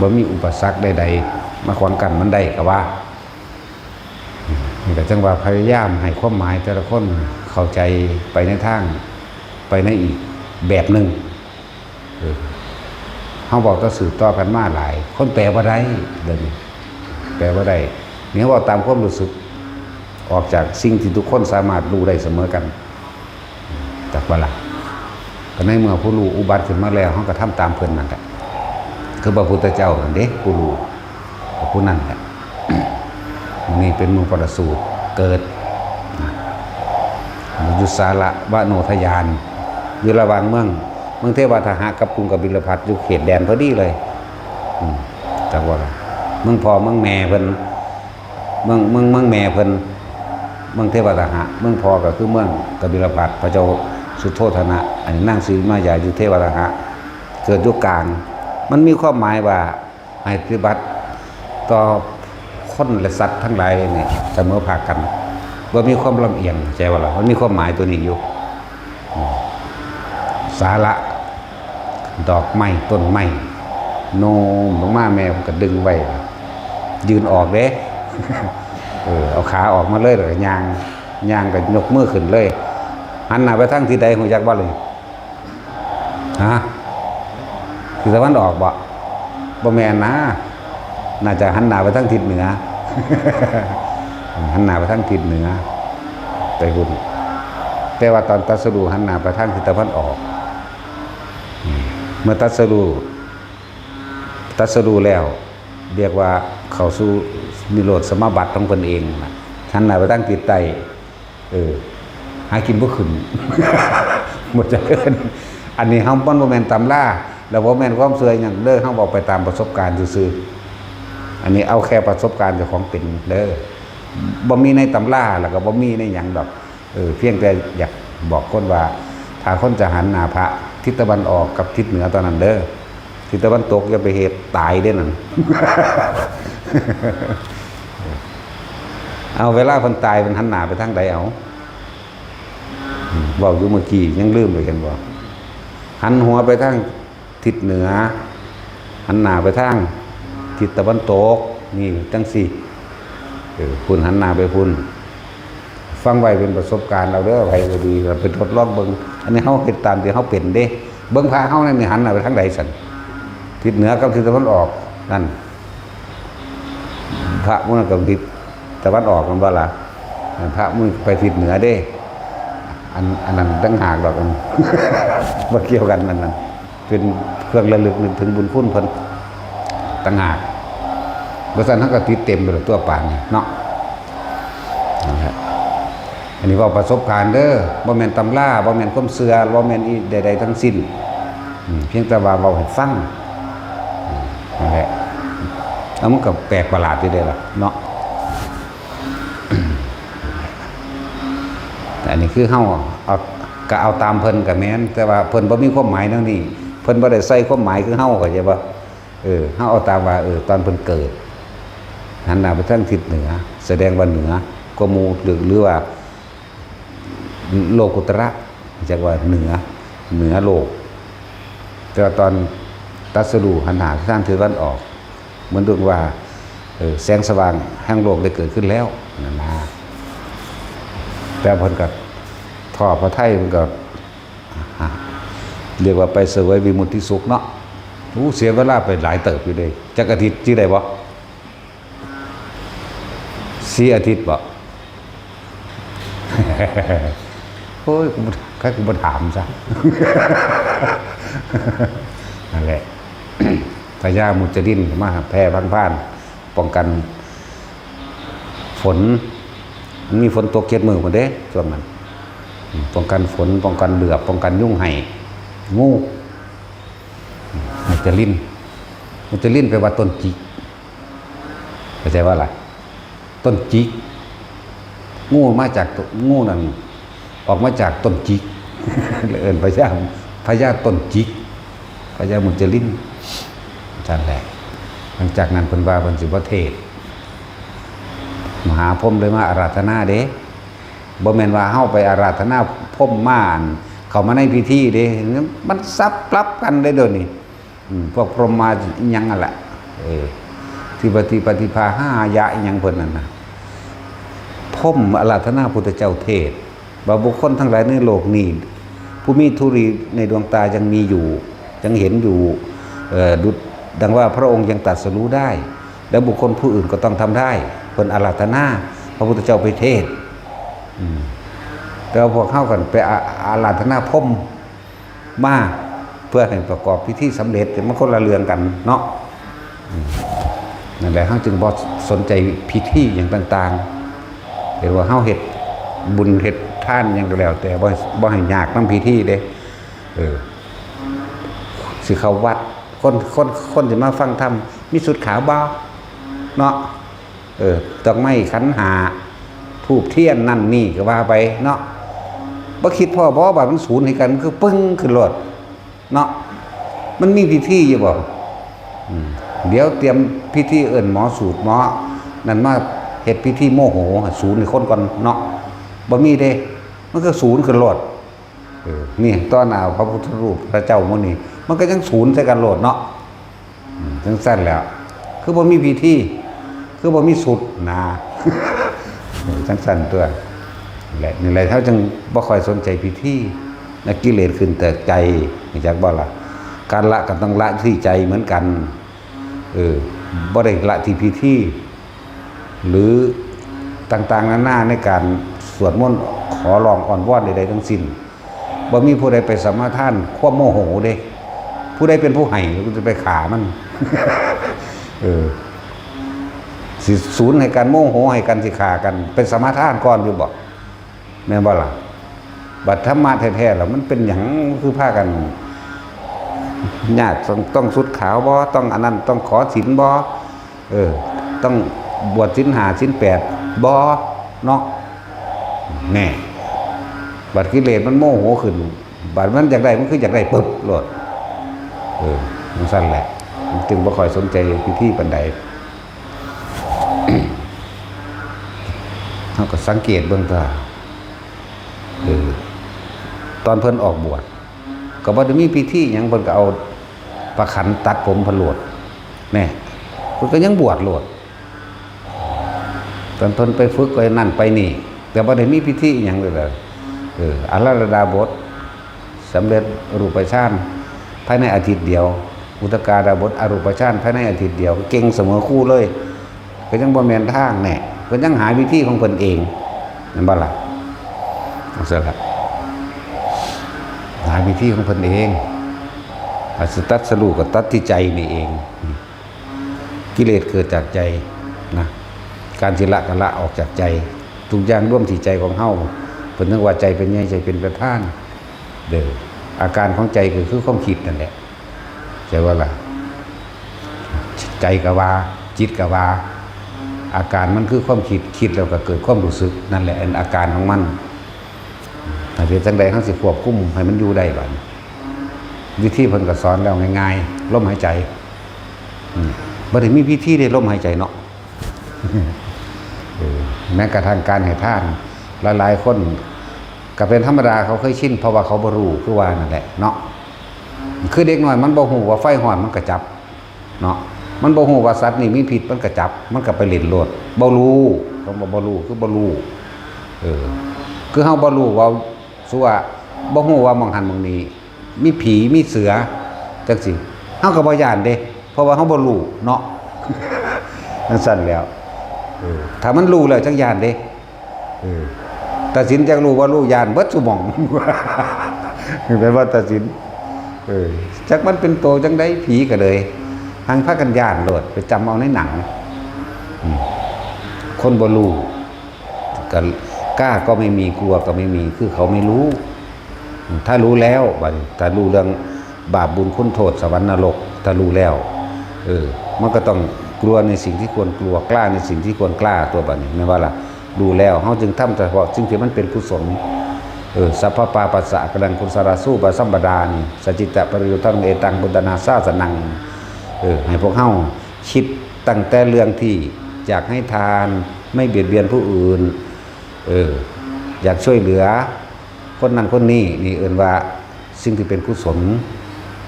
บ่มีอุปสรรคใดๆมาขวางกั้นมันได้ก็ว่า นี่ก็จังว่าพยายามให้ความหมายแต่ละคนเข้าใจไปในทาง ไปในอีกแบบหนึ่ง เออ เฮาเว้าต่อสืบต่อกันมาหลาย คนแปลบ่ได้ เดี๋ยวนี้ แปลบ่ได้ นี่เฮาเว้าตามความรู้สึก ออกจากสิ่งที่ทุกคนสามารถรู้ได้เสมอกัน จักบ่ล่ะ ก็ในเมื่อผู้รู้อุบัติขึ้นมาแล้ว เฮาก็ทำตามเพิ่นนั่นแหละ คือพระพุทธเจ้านั่นเด้ ผู้รู้ ก็ผู้นั้นแหละ มื้อนี้เป็นมื้อประสูติเกิด นะ อยู่สาละวโนทยาน อยู่ระหว่างเมือง เมืองเทวาทหะกับกรุงกบิลพัสดุ์ อยู่เขตแดนพอดีเลย อืม จักว่าล่ะ เมืองพ่อเมืองแม่เพิ่น เมือง เมือง เมืองแม่เพิ่น เมืองเทวาทหะ เมืองพ่อก็คือเมืองกบิลพัสดุ์ พระเจ้าสุโธทนะ อันนี้นางสิริมายาอยู่เทวาทหะ เกิดอยู่กลาง มันมีความหมายว่า ให้ปฏิบัติต่อคนและสัตว์ทั้งหลายนี่เสมอภาคกัน บ่มีความลำเอียง เข้าใจบ่ล่ะ มันมีความหมายตัวนี้อยู่ อืม สาละ ดอกไม้ ต้นไม้ โน้มลงมา แม่มันก็ดึงไว้ ยื่นออกเด้ เออ เอาขาออกมาเลย แล้วก็ย่าง ย่างก็ยกมือขึ้นเลย หันหน้าไปทางทิศใด ฮู้จักบ่ล่ะ ฮะ ทิศตะวันออกบ่ บ่แม่นนะ น่าจะหันหน้าไปทางทิศเหนือ หันหน้าไปทางทิศเหนือ ไปพุ้น แต่ว่าตอนตรัสรู้หันหน้าไปทางทิศตะวันออก อืม เมื่อตรัสรู้ ตรัสรู้แล้ว เรียกว่าเข้าสู่นิโรธสมาบัติของเพิ่นเองน่ะ หันหน้าไปทางทิศใต้ เออ หากินบ่ขึ้น บ่จักเอิ้น อันนี้เฮา มันบ่แม่นตำรา แล้วบ่แม่นความเชื่อหยังเด้อ เฮาเว้าไปตามประสบการณ์ซื่อๆ อันนี้เอาแค่ประสบการณ์เจ้าของเป็นเด้อ บ่มีในตำรา แล้วก็บ่มีในหยังดอก เออ เพียงแต่อยากบอกคนว่า ถ้าคนจะหันหน้าพระ ทิศตะวันออกกับทิศเหนือเท่านั้นเด้อ ทิศตะวันตกอย่าไปเฮ็ด ตายเด้นั่น เอา เวลาเพิ่นตายเพิ่นหันหน้าไปทางใดเอา อืม เว้าอยู่เมื่อกี้ยังลืมเลย เห็นบ่ หันหัวไปทางทิศเหนือ หันหน้าไปทางทิศตะวันตก นี่จังซี่ เออ พุ้น หันหน้าไปพุ้น ฟังไว้เป็นประสบการณ์เอาเด้อ ไผก็ดี ก็ไปทดลองเบิ่ง อันนี้เฮาเฮ็ดตามที่เฮาเป็นเด้ เบิ่งพระเฮานั่นนี่หันหน้าไปทางใดซั่น ทิศเหนือกับทิศตะวันออก นั่น พระมื้อนั้นก็ทิศตะวันออก แม่นบ่ล่ะ พระมื้อไปทิศเหนือเด้ อัน อันนั้นต่างหากดอก อัน บ่เกี่ยวกัน อันนั้น เป็นเครื่องระลึกนึกถึงบุญคุณเพิ่นต่างหาก บ่ซั่นเฮาก็ติดเต็มไปแล้วตัวปานนี้เนาะ นั่นแหละ อันนี้เว้าประสบการณ์เด้อ บ่แม่นตำรา บ่แม่นความเชื่อ บ่แม่นอีใดๆทั้งสิ้น อืม เพียงแต่ว่าเว้าให้ฟัง อืม นั่นแหละ แล้วมันก็แปลกประหลาดอยู่เด้ล่ะเนาะ แต่อันนี้คือเฮาเอา ก็เอาตามเพิ่นก็แม่น แต่ว่าเพิ่นบ่มีความหมายแนวนี้ เพิ่นบ่ได้ใส่ความหมายคือเฮา เข้าใจบ่ เออ เฮาเอาตามว่า เออ ตอนเพิ่นเกิด หันหน้าไปทางทิศเหนือ แสดงว่าเหนือกว่าหมู่ หรือ หรือว่า โลกุตระ จักว่าเหนือ เหนือโลก แต่ว่าตอนตรัสรู้หันหน้าทางทิศตะวันออก เหมือนเรื่องว่า เออ แสงสว่างแห่งโลกได้เกิดขึ้นแล้ว นั่นนะ แต่เพิ่นก็ ทอดพระทัยเพิ่นก็ อ่ะ เรียกว่าไปเสวยวิมุตติสุขเนาะ อู้ เสียเวลาไปหลายเติบอยู่เด้ จักอาทิตย์สิได้บ่ สี่อาทิตย์บ่ โอ้ย กูบ่ ใครกูบ่ถามซะ นั่นแหละ พญามุจจลินมาแผ่พังพ่าน ป้องกันฝน มันมีฝนตกเจ็ดมื้อพุ้นเด้ ช่วงนั้น ป้องกันฝน ป้องกันเหลือบ ป้องกันยุงไห้ งู มุจจลิน มุจจลินแปลว่าต้นจิก เข้าใจว่าล่ะ ต้นจิก งูมาจากต้น งูนั่น ออกมาจากต้นจิก เลยเอิ้นพญา พญาต้นจิก พญามุจจลิน นั่นแหละ หลังจากนั้นเพิ่นว่าเพิ่นสิบ่เทศน์ มหาพรหมเลยมาอาราธนาเด้ บ่แม่นว่าเฮาไปอาราธนาพรหมมา เข้ามาในพิธีเด้ มันสับปรับกันเด้เดี๋ยวนี้ อืม พวกพรหมมาอิหยังนั่นแหละ เออ ที่ปฏิปฏิภาห้ายะอิหยังเพิ่นนั่นน่ะ พรหมอาราธนาพุทธเจ้าเทศน์ ว่าบุคคลทั้งหลายในโลกนี้ ผู้มีธุลีในดวงตายังมีอยู่ ยังเห็นอยู่ เอ่อ ดุจดังว่าพระองค์ยังตรัสรู้ได้ แล้วบุคคลผู้อื่นก็ต้องทำได้ เพิ่นอาราธนา พระพุทธเจ้าไปเทศน์ อืม แต่ว่าพวกเฮากันไปอา อาราธนาพรหม มา เพื่อให้ประกอบพิธีสำเร็จ แต่มันคนละเรื่องกันเนาะ อืม นั่นแหละ เฮาจึงบ่สนใจพิธีหยังต่างๆ เห็นว่าเฮาเฮ็ดบุญเฮ็ดทานหยังก็แล้ว แต่บ่ บ่ให้ยากนำพิธีเด้ เออ สิเข้าวัด คน คน คนสิมาฟังธรรม มีชุดขาวบ่ เนาะ เออ ดอกไม้ขันห้า ธูปเทียนนั่นนี่ก็ว่าไปเนาะ บ่คิดพ้อบ่ บาดมันสูญให้กัน มันคือปึ้งขึ้นโลดเนาะ มันมีพิธีอยู่บ่ อืม เดี๋ยวเตรียมพิธีเอิ้นหมอสูตรหมอ นั่นมาเฮ็ดพิธีโมโห สูญให้คนก่อนเนาะ บ่มีเด้ มันก็สูญขึ้นโลด เออ นี่ต่อหน้าพระพุทธรูปพระเจ้ามื้อนี้ มันก็ยังสูญใส่กันโลดเนาะ อืม จังซั่นแหล้ว คือบ่มีพิธี คือบ่มีชุดนะ เออ จังซั่นตัว และนี่แหละ เฮาจึงบ่ค่อยสนใจพิธี นะ กิเลสขึ้นแต่ใจ รู้จักบ่ล่ะ การละก็ต้องละที่ใจเหมือนกัน เออ บ่ได้ละที่พิธี หรือต่างๆนานาในการสวดมนต์ขอร้องอ้อนวอนใดๆทั้งสิ้น บ่มีผู้ใดไปสมาทานความโมโหเด้ ผู้ใดเป็นผู้ให้ก็จะไปฆ่ามัน เออ สิสูญให้กันโมโหให้กันสิฆ่ากัน เป็นสมาทานก่อนอยู่บ่ แม่นบ่ล่ะ บัดธรรมะแท้ๆแล้วมันเป็นหยังคือพากัน ยาก ต้อง ต้องชุดขาวบ่ ต้องอันนั้น ต้องขอศีลบ่ เออ ต้องบวชศีลห้าศีลแปดบ่ เนาะ แน่ บัดกิเลสมันโมโหขึ้น บัดมันอยากได้ มันคืออยากได้ปึ๊บโลด เออ จังซั่นแหละ มันจึงบ่ค่อยสนใจพิธีปานใด เฮาก็สังเกตเบิ่งตัว เออ ตอนเพิ่นออกบวช ก็บ่ได้มีพิธีหยัง เพิ่นก็เอาผ้าขันตัดผมเพิ่นโลด แน่ เพิ่นก็ยังบวชโลด ตอนเพิ่นไปฝึกไปนั่นไปนี่ แต่บ่ได้มีพิธีอิหยังเลย เออ อาราธนาบท สำเร็จรูปฌานภายในอาทิตย์เดียว อุทกาดาบทอรูปฌานภายในอาทิตย์เดียว เก่งเสมอครูเลย ก็ยังบ่แม่นทางแน่ เพิ่นยังหาวิธีของเพิ่นเอง แม่นบ่ล่ะ เอาซะละ หาวิธีของเพิ่นเอง อาจสิตรัสรู้ก็ตัดที่ใจนี่เอง กิเลสเกิดจากใจนะ การสิละก็ละออกจากใจ ทุกอย่างรวมที่ใจของเฮา เพิ่นนึกว่าใจเป็นใหญ่ ใจเป็นประธาน เด้อ อาการของใจก็คือความคิดนั่นแหละ ใช่บ่ล่ะ ใจก็ว่า จิตก็ว่า อาการมันคือความคิด คิดแล้วก็เกิดความรู้สึก นั่นแหละอันอาการของมัน แต่เฮ็ดจั่งใด๋เฮาสิควบคุมให้มันอยู่ได้บัดนี้ วิธีเพิ่นก็สอนแล้วง่ายๆ ลมหายใจ อืม บ่ได้มีพิธีเด้ ลมหายใจเนาะ เออ แม้กระทั่งการให้ทาน หลายๆ คนก็เป็นธรรมดา เขาเคยชิน เพราะว่าเขาบ่รู้ คือว่านั่นแหละเนาะ คือเด็กน้อยมันบ่ฮู้ว่าไฟฮ้อนมันก็จับ เนาะ มันบ่ฮู้ว่าสัตว์นี่มีพิษ มันก็จับ มันก็ไปเล่นโลด บ่รู้ คำว่าบ่รู้ คือบ่รู้ เออ คือเฮาบ่รู้ว่า ซั่ว บ่ฮู้ว่าหม่องหั้นหม่องนี้ มีผี มีเสือ จั่งซี้ เฮาก็บ่ย้านเด้ เพราะว่าเฮาบ่รู้เนาะ จั่งซั้นแหล้ว เออ ถ้ามันรู้แล้วจั่งย้านเด้ เออ ตัดสินจักรู้บ่รู้ ย้านเบิดซุหม่อง แม่นว่าตัดสิน เออ จักมันเป็นโตจั่งใด๋ ผีก็เลย หังพากันย้านโลด ไปจ๋ำเอาในหนัง อืม คนบ่รู้ ก็ กล้าก็ไม่มี กลัวก็ไม่มี คือเขาไม่รู้ ถ้ารู้แล้ว บัดนี้ ถ้ารู้เรื่องบาปบุญคุณโทษ สวรรค์นรก ถ้ารู้แล้ว เออ มันก็ต้องกลัวในสิ่งที่ควรกลัว กล้าในสิ่งที่ควรกล้า ตัวบัดนี้ แม่นว่าล่ะ รู้แล้ว เฮาจึงทำเฉพาะสิ่งที่มันเป็นกุศล เออ สัพพะปาปัสสะกะนัง กุศลาสูปะสัมปดา นี่ สัจจิตะปริยุทธัง เอตัง พุทธานาสาสนัง เออ ให้พวกเฮาคิดตั้งแต่เรื่องที่อยากให้ทาน ไม่เบียดเบียนผู้อื่น เออ อยากช่วยเหลือ คนนั้นคนนี้ นี่เอิ้นว่าสิ่งที่เป็นกุศล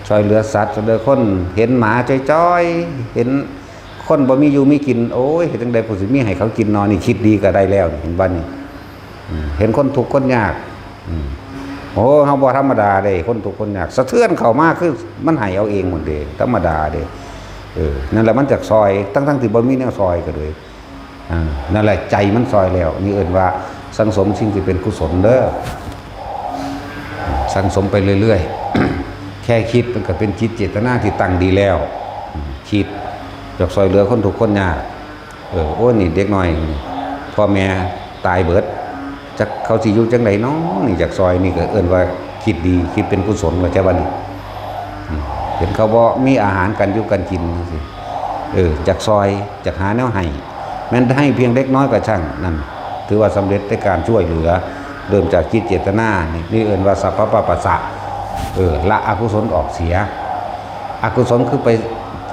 ช่วยเหลือสัตว์ ช่วยเหลือคน เห็นหมาจ้อยๆ เห็นคนบ่มีอยู่มีกิน โอ้ย เฮ็ดจั่งใด๋กูสิมีให้เขากินนอ นี่คิดดีก็ได้แล้ว เห็นบ่นี่ อืม เห็นคนทุกข์คนยาก อืม โอ้ เฮาบ่ธรรมดาเด้ คนทุกข์คนยาก สะเทือนเข้ามาคือมันให้เอาเองหมดเด้ ธรรมดาเด้ เออ นั่นแหละมันจักซ่อย ทั้งๆ ที่บ่มีแนวซ่อยก็เลย อ่า นั่นแหละใจมันซ่อยแล้ว นี่เอิ้นว่าสั่งสมสิ่งที่เป็นกุศลเด้อ สั่งสมไปเรื่อยๆ แค่คิดมันก็เป็นจิตเจตนาที่ตั้งดีแล้ว อืม คิดอยากซ่อยเหลือคนทุกข์คนยาก เออ โอ้ย นี่เด็กน้อยนี่ พ่อแม่ตายเบิด จักเขาสิอยู่จั่งใด๋น้อ นี่อยากซ่อย นี่ก็เอิ้นว่าคิดดี คิดเป็นกุศล เข้าใจบ่นี่ อืม เห็นเขาบ่มีอาหารการอยู่การกินจั่งซี้ เออ อยากซ่อย อยากหาแนวให้ แม้นให้เพียงเล็กน้อยก็ช่าง นั่นถือว่าสำเร็จในการช่วยเหลือ เริ่มจากจิตเจตนา นี่ นี่เอิ้นว่าสัพพะปาปัสสะ เออ ละอกุศลออกเสีย อกุศลคือไป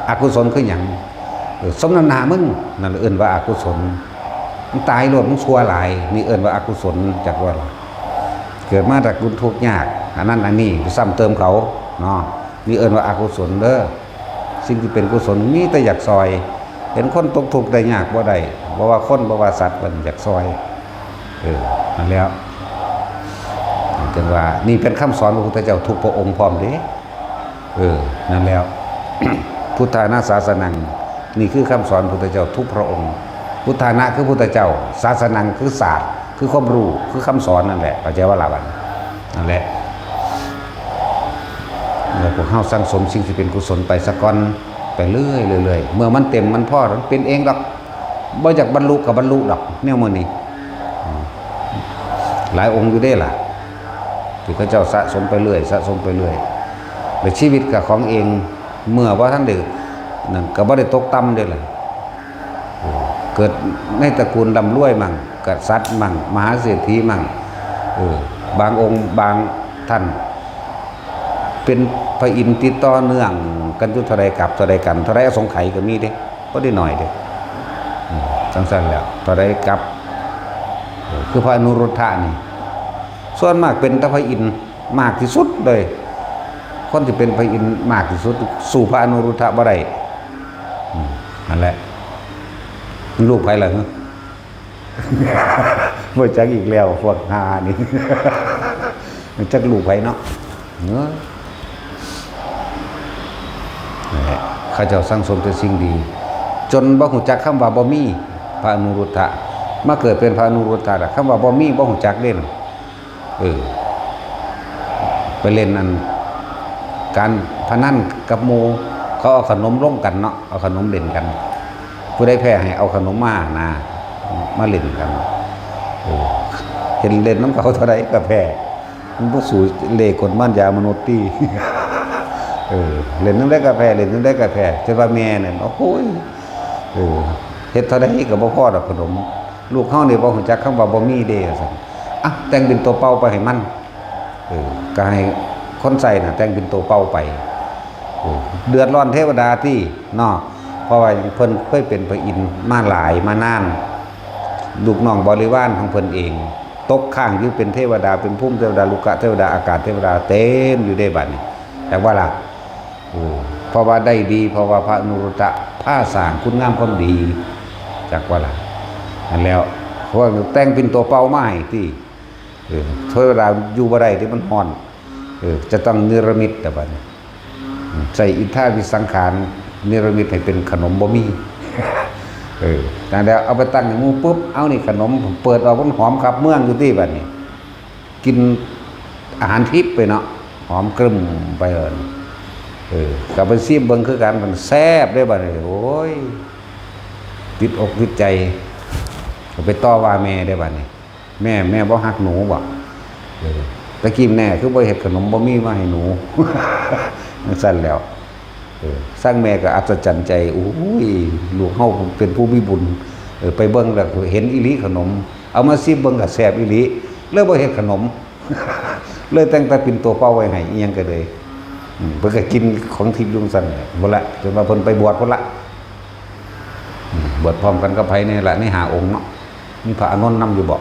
อกุศลคือหยัง เออ สมน้ำหน้ามึง นั่นเอิ้นว่าอกุศล มึงตายโลด มึงชั่วหลาย นี่เอิ้นว่าอกุศล จักว่าล่ะ เกิดมาตระกูลทุกข์ยาก อันนั้นอันนี้ ซ้ำเติมเขา เนาะ นี่เอิ้นว่าอกุศลเด้อ สิ่งที่เป็นกุศลมีแต่อยากซ่อย เห็นคนตกทุกข์ได้ยากบ่ได้ บ่ว่าคน บ่ว่าสัตว์ มันอยากซ่อย เออ นั่นแหล้ว จั่งว่า นี่เป็นคำสอนพระพุทธเจ้าทุกพระองค์พร้อมเด้ เออ นั่นแหล้ว พุทธานาสาสนัง นี่คือคำสอนพุทธเจ้าทุกพระองค์ พุทธานะคือพุทธเจ้า สาสนังคือศาสตร์ คือความรู้ คือคำสอนนั่นแหละ เข้าใจบ่ล่ะบัดนี้ นั่นแหละ แล้วพวกเฮาสั่งสมสิ่งที่เป็นกุศลไปซะก่อน ไปเรื่อยๆ เรื่อยๆ เมื่อมันเต็มมันพอ มันเป็นเองดอก บ่อยากบรรลุก็บรรลุดอก แนวมื้อนี้ อืม หลายองค์อยู่เด้ล่ะ ที่เขาเจ้าสะสมไปเรื่อย สะสมไปเรื่อย และชีวิตก็ของเอง เมื่อบ่ทันได้นั่น ก็บ่ได้ตกต่ำเด้ล่ะ เกิดในตระกูลร่ำรวยมั่ง กษัตริย์มั่ง มหาเศรษฐีมั่ง เออ บางองค์บางท่าน เป็นพระอินทร์ติดต่อเนื่องกันอยู่เท่าใดกัป เท่าใดกัม เท่าใดอสงไขยก็มีเด้ บ่ได้น้อยเด้ อืม จั่งซั้นแหล้ว เท่าใดกัป เออ คือพระอนุรุทธะนี่ ส่วนมากเป็นแต่พระอินทร์มากที่สุดเลย คนที่เป็นพระอินทร์มากที่สุด สู้พระอนุรุทธะบ่ได้ อืม นั่นแหละ มันลูกไผล่ะ บ่จักอีกแล้ว พวกห่านี่ จักลูกไผเนาะ เนาะ นั่นแหละ เขาเจ้าสั่งสมแต่สิ่งดี จนบ่ฮู้จักคำว่าบ่มี พระอนุรุทธะ มาเกิดเป็นพระอนุรุทธะล่ะ คำว่าบ่มีบ่ฮู้จักเด้ เออ ไปเล่นอัน การพนันกับหมู่ เขาเอาขนมลงกันเนาะ เอาขนมเล่นกัน ผู้ใดแพ้ให้เอาขนมมานะ มาเล่นกัน เออ เห็นเล่นนำเขาเท่าใดก็แพ้ มันบ่สู้เลขกลมารยามนุษย์ติ เออ เล่นนำใดก็แพ้ เล่นนำใดก็แพ้ จนว่าแม่นั่น โอ้ย เออ เฮ็ดเท่าใดก็บ่พอดอกขนม ลูกเฮานี่บ่ฮู้จักคำว่าบ่มีเด้ ว่าซั่น อ่ะ แต่งเป็นตัวเป่าไปให้มัน เออ ก็ให้คนใส่น่ะ แต่งเป็นตัวเป่าไป เออ เดือดร้อนเทวดาติเนาะ เพราะว่าเพิ่นเคยเป็นพระอินทร์มาหลายมานาน ลูกน้องบริวารของเพิ่นเอง ตกค้างอยู่เป็นเทวดา เป็นภูมิเทวดา รุกขเทวดา อากาศเทวดา เต็มอยู่เด้บัดนี้ จักว่าล่ะ เออ เพราะว่าได้ดี เพราะว่าพระอนุรุตตะพาสร้างคุณงามความดี จักว่าล่ะ นั่นแล้ว เพราะว่าแต่งเป็นตัวเป่ามาให้ติ เออ เทวดาอยู่บ่ได้ติ มันฮ้อน เออ จะต้องเนรมิตแต่บัดนี้ ใส่อิทธาวิสังขาร เนรมิตให้เป็นขนมบ่มี เออ นั่นแล้วเอาไปตั้งให้หมู่ปุ๊บ เอานี่ขนม เปิดออกมันหอมขับเมืองอยู่ติบัดนี้ กินอาหารทิพย์ไปเนาะ หอมกลุ่มไปเลย เออ ก็ไปซิมเบิ่งคือกัน มันแซ่บเด้บัดนี้ โอ้ย ติดอกติดใจ ก็ไปต่อว่าแม่เด้บัดนี้ แม่ แม่บ่ฮักหนูบ่ เออ ตะกี้แม่คือบ่เฮ็ดขนมบ่มีมาให้หนู จั่งซั้นแล้ว เออ ซังแม่ก็อัศจรรย์ใจ โอ้ย ลูกเฮาเป็นผู้มีบุญ เออ ไปเบิ่งแล้วเห็นอีหลีขนม เอามาซิมเบิ่งก็แซ่บอีหลี เลยบ่เฮ็ดขนม เลยแต่งแต่ปิ่นโตเป่าไว้ให้ อีหยังก็เลย อืม เพิ่นก็กินของทิพย์อยู่จั่งซั้นแหละ พุ้นละ จนว่าเพิ่นไปบวชพุ้นละ อืม บวชพร้อมกันกับไผนี่ล่ะ ในห้าองค์เนาะ มีพระอานนท์นำอยู่บ่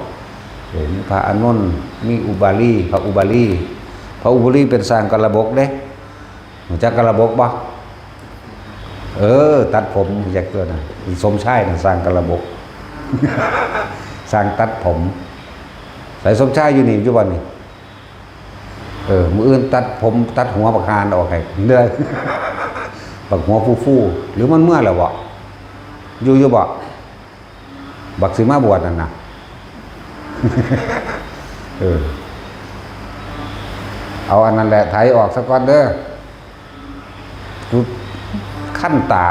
เออ มีพระอานนท์ มีอุบาลี พระอุบาลี พระอุบาลีเป็นสร้างกาลบกเด้ รู้จักกาลบกบ่ เออ ตัดผม รู้จักตัวน่ะ สมชายน่ะสร้างกาลบก สร้างตัดผม ใส่สมชายอยู่นี่ อยู่บ่นี่ เออ มื้ออื่นตัดผม ตัดหัวบักห่านออกให้เด้อ บักหัวฟูๆ หรือมันเมือแล้วบ่ อยู่ อยู่บ่ บักสิมาบวชนั่นน่ะ เออ เอาอันนั้นแหละ ไถออกซะก่อนเด้อ กูคันตา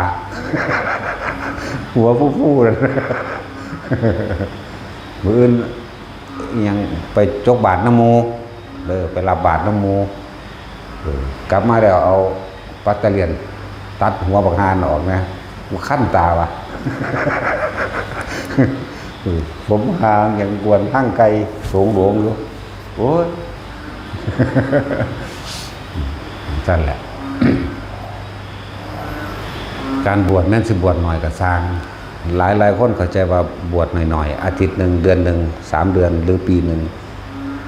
หัวฟูๆนั่น มื้ออื่นอิหยังไปจกบาตรนำหมู่ เออ ไปรับบาตรนำหมู่ เออ กลับมาแล้วเอาปัตเตอร์เลียนตัดหัวบักห่านออกนะ กูคันตาว่ะ เออ ผมหาอย่างกวนทางไกล โสงโหลงอยู่ โอ้ย จั่งซั้นแหละ การบวชแม่นสิบวชหน่อยก็ซ่าง หลายๆคนเข้าใจว่าบวชหน่อยๆ อาทิตย์หนึ่ง เดือนหนึ่ง สามเดือน หรือปีหนึ่ง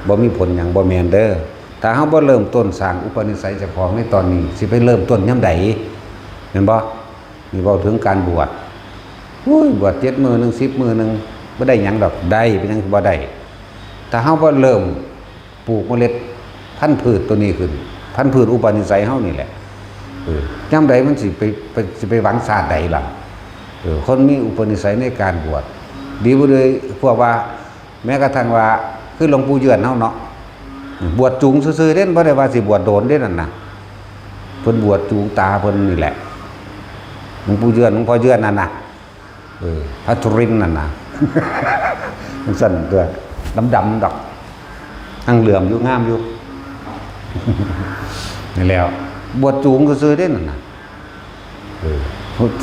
บ่มีผลหยัง บ่แม่นเด้อ ถ้าเฮาบ่เริ่มต้นสร้างอุปนิสัยเจ้าของในตอนนี้ สิไปเริ่มต้นยามใด แม่นบ่ นี่เว้าถึงการบวช โอ้ย บวชเจ็ดมื้อหนึ่ง สิบมื้อหนึ่ง บ่ได้หยังดอก ได้ เป็นหยังบ่ได้ ถ้าเฮาบ่เริ่มปลูกเมล็ดพันธุ์พืชตัวนี้ขึ้น พันธุ์พืชอุปนิสัยเฮานี่แหละ เออ ยามใดมันสิไป ไป สิไปหวังชาติใดล่ะ เออ คนมีอุปนิสัยในการบวช ดีบ่เลย พวกว่า แม้กระทั่งว่า คือหลวงปู่เยือนเฮาเนาะ บวชจูงซื่อๆเด้ บ่ได้ว่าสิบวชโดนเด้นั่นน่ะ เพิ่นบวชจูงตาเพิ่นนี่แหละ หลวงปู่เยือน หลวงพ่อเยือนนั่นน่ะ เออ พระสุรินทร์นั่นน่ะ มันสั่นตัว ดำๆดอก ทั้งเหลื่อมอยู่ งามอยู่ นี่แล้ว บวชจูงซื่อๆเด้นั่นน่ะ เออ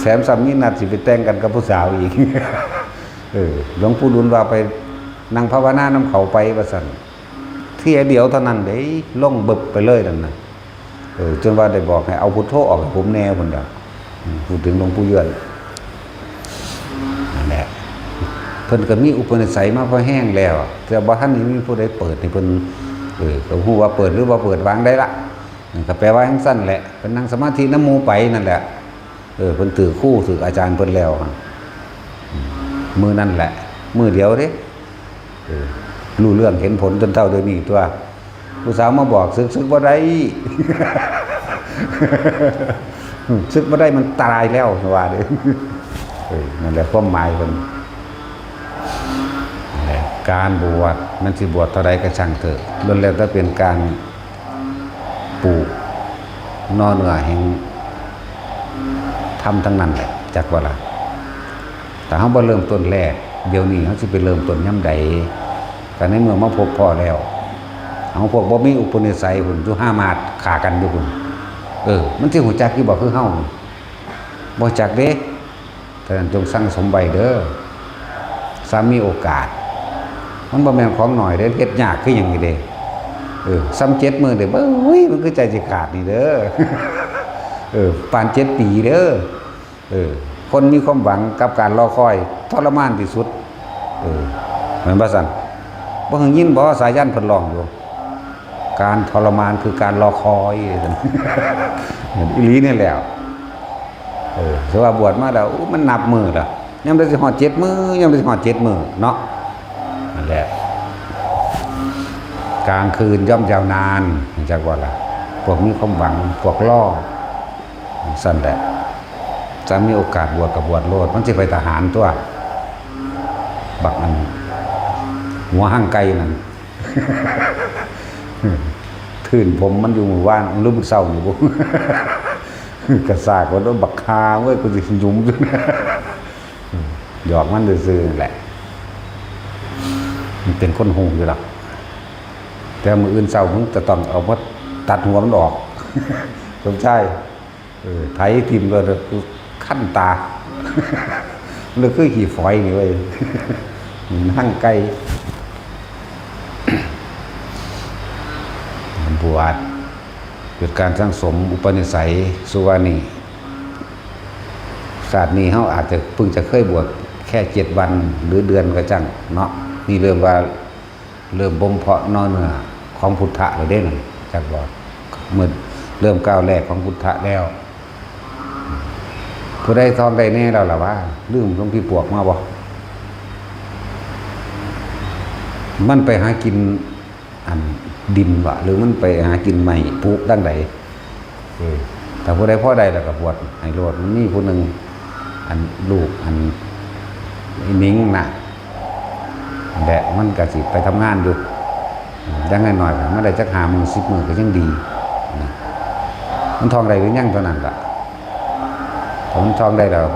แถมซ้ำมีนัดสิไปแต่งกันกับผู้สาวอีก เออ หลวงปู่ดุลว่าไปนั่งภาวนานำเขาไปว่าซั่น เที่ยเดียวเท่านั้นเด้ ลงบึบไปเลยนั่นน่ะ เออ จนว่าได้บอกให้เอาพุทโธออกให้ผมแน่พุ้นดอก อืม พูดถึงหลวงปู่เยือน นั่นแหละ เพิ่นก็มีอุปนิสัยมาพอแห้งแล้ว แต่บ่ทันได้มีผู้ใดเปิดให้เพิ่น เออ ก็ฮู้ว่าเปิดหรือบ่เปิดวางได้ละ นั่นก็แปลว่าจั่งซั้นแหละ เพิ่นนั่งสมาธินำหมู่ไปนั่นแหละ เออ เพิ่นถือครูถืออาจารย์เพิ่นแล้วหั่น อืม มื้อนั่นแหละ มื้อเดียวเด้ เออ รู้เรื่องเห็นผลจนเฒ่าเดี๋ยวนี้ตัว ผู้สาวมาบอก "สึก สึกบ่ได้ สึกบ่ได้ มันตายแล้ว" ว่าเด้อ เออ นั่นแหละความหมายเพิ่น นั่นแหละ การบวช มันสิบวชเท่าใดก็ช่างเถอะ ล้วนแล้วแต่เป็นการปลูกหน่อเนื้อแห่งธรรมทั้งนั้นแหละ จักว่าล่ะ ถ้าเฮาบ่เริ่มต้นแรก เดี๋ยวนี้เฮาสิไปเริ่มต้นยามใด ก็ในเมื่อมาพบพ้อแล้ว เอาพวกบ่มีอุปนิสัยพุ้น อยู่ห้ามาดฆ่ากันอยู่พุ้น เออ มันสิฮู้จักอยู่บ่คือเฮานี่ บ่จักเด้ ฉะนั้นจงสั่งสมไว้เด้อ ซ้ำมีโอกาส มันบ่แม่นของน้อยเด้ เฮ็ดยากคือหยังนี่เด้ เออ ซ้ำเจ็ดมื้อเด้ เบ้ย มันคือใจสิขาดนี่เด้อ เออ ปานเจ็ดปีเด้อ เออ คนมีความหวังกับการรอคอย ทรมานที่สุด เออ แม่นบ่ซั่น บ่เคยยินบ่ สายัณเพิ่นร้องอยู่ การทรมานคือการรอคอย อีหลีนี่แหละ เออ ถือว่าบวชมาแล้ว อู้ มันนับมื้อละ ยามใดสิฮอดเจ็ดมื้อ ยามใดสิฮอดเจ็ดมื้อเนาะ นั่นแหละ กลางคืนย่อมยาวนาน จักว่าล่ะ พวกมีความหวัง พวกรอ ซั่นแหละ ถ้ามีโอกาสบวชก็บวชโลด มันสิไปทหารตัว บักอัน หัวหางไก่นั่น ทื่นผมมันอยู่มื้อวาน หรือมื้อเช้านี่บ่ กระซากว่าโดนบักฮาเว้ย กูสิหยุมอยู่ หยอกมันซื่อๆนั่นแหละ มันเป็นคนฮู้อยู่ดอก แต่มื้ออื่นเช้ามึงจะต้องเอามาตัดหัวมันออก สมชาย เออ ไถถิ่มเลย กูคันตา เลยคือขี้ฝอยนี่เว้ย หางไก่ บวช เป็นการสั่งสมอุปนิสัย สุวานี ชาตินี้เฮาอาจจะเพิ่งจะเคยบวชแค่เจ็ดวัน หรือเดือนก็จั่งเนาะ นี่เริ่มว่า เริ่มบ่มเพาะนอเนื้อของพุทธะแล้วเด้นั่น จักบ่ เมื่อเริ่มก้าวแรกของพุทธะแล้ว ผู้ใดท่องได้แน่แล้วล่ะว่า ลืมหลวงพี่ปวกมาบ่ มันไปหากินอันดินวะ หรือมันไปหากินไม้ปลูกตั้งใด เออ ถ้าผู้ใดพอได้แล้วก็บวชให้โลด มันมีผู้หนึ่ง อันลูกอัน ไอ้หนิงน่ะ แหละมันก็สิไปทำงานอยู่ อย่างน้อยๆก็มาได้จักห้ามื้อสิบมื้อก็ยังดีนะ มันท่องได้หรือยังเท่านั้นล่ะ ถ้ามันท่องได้แล้ว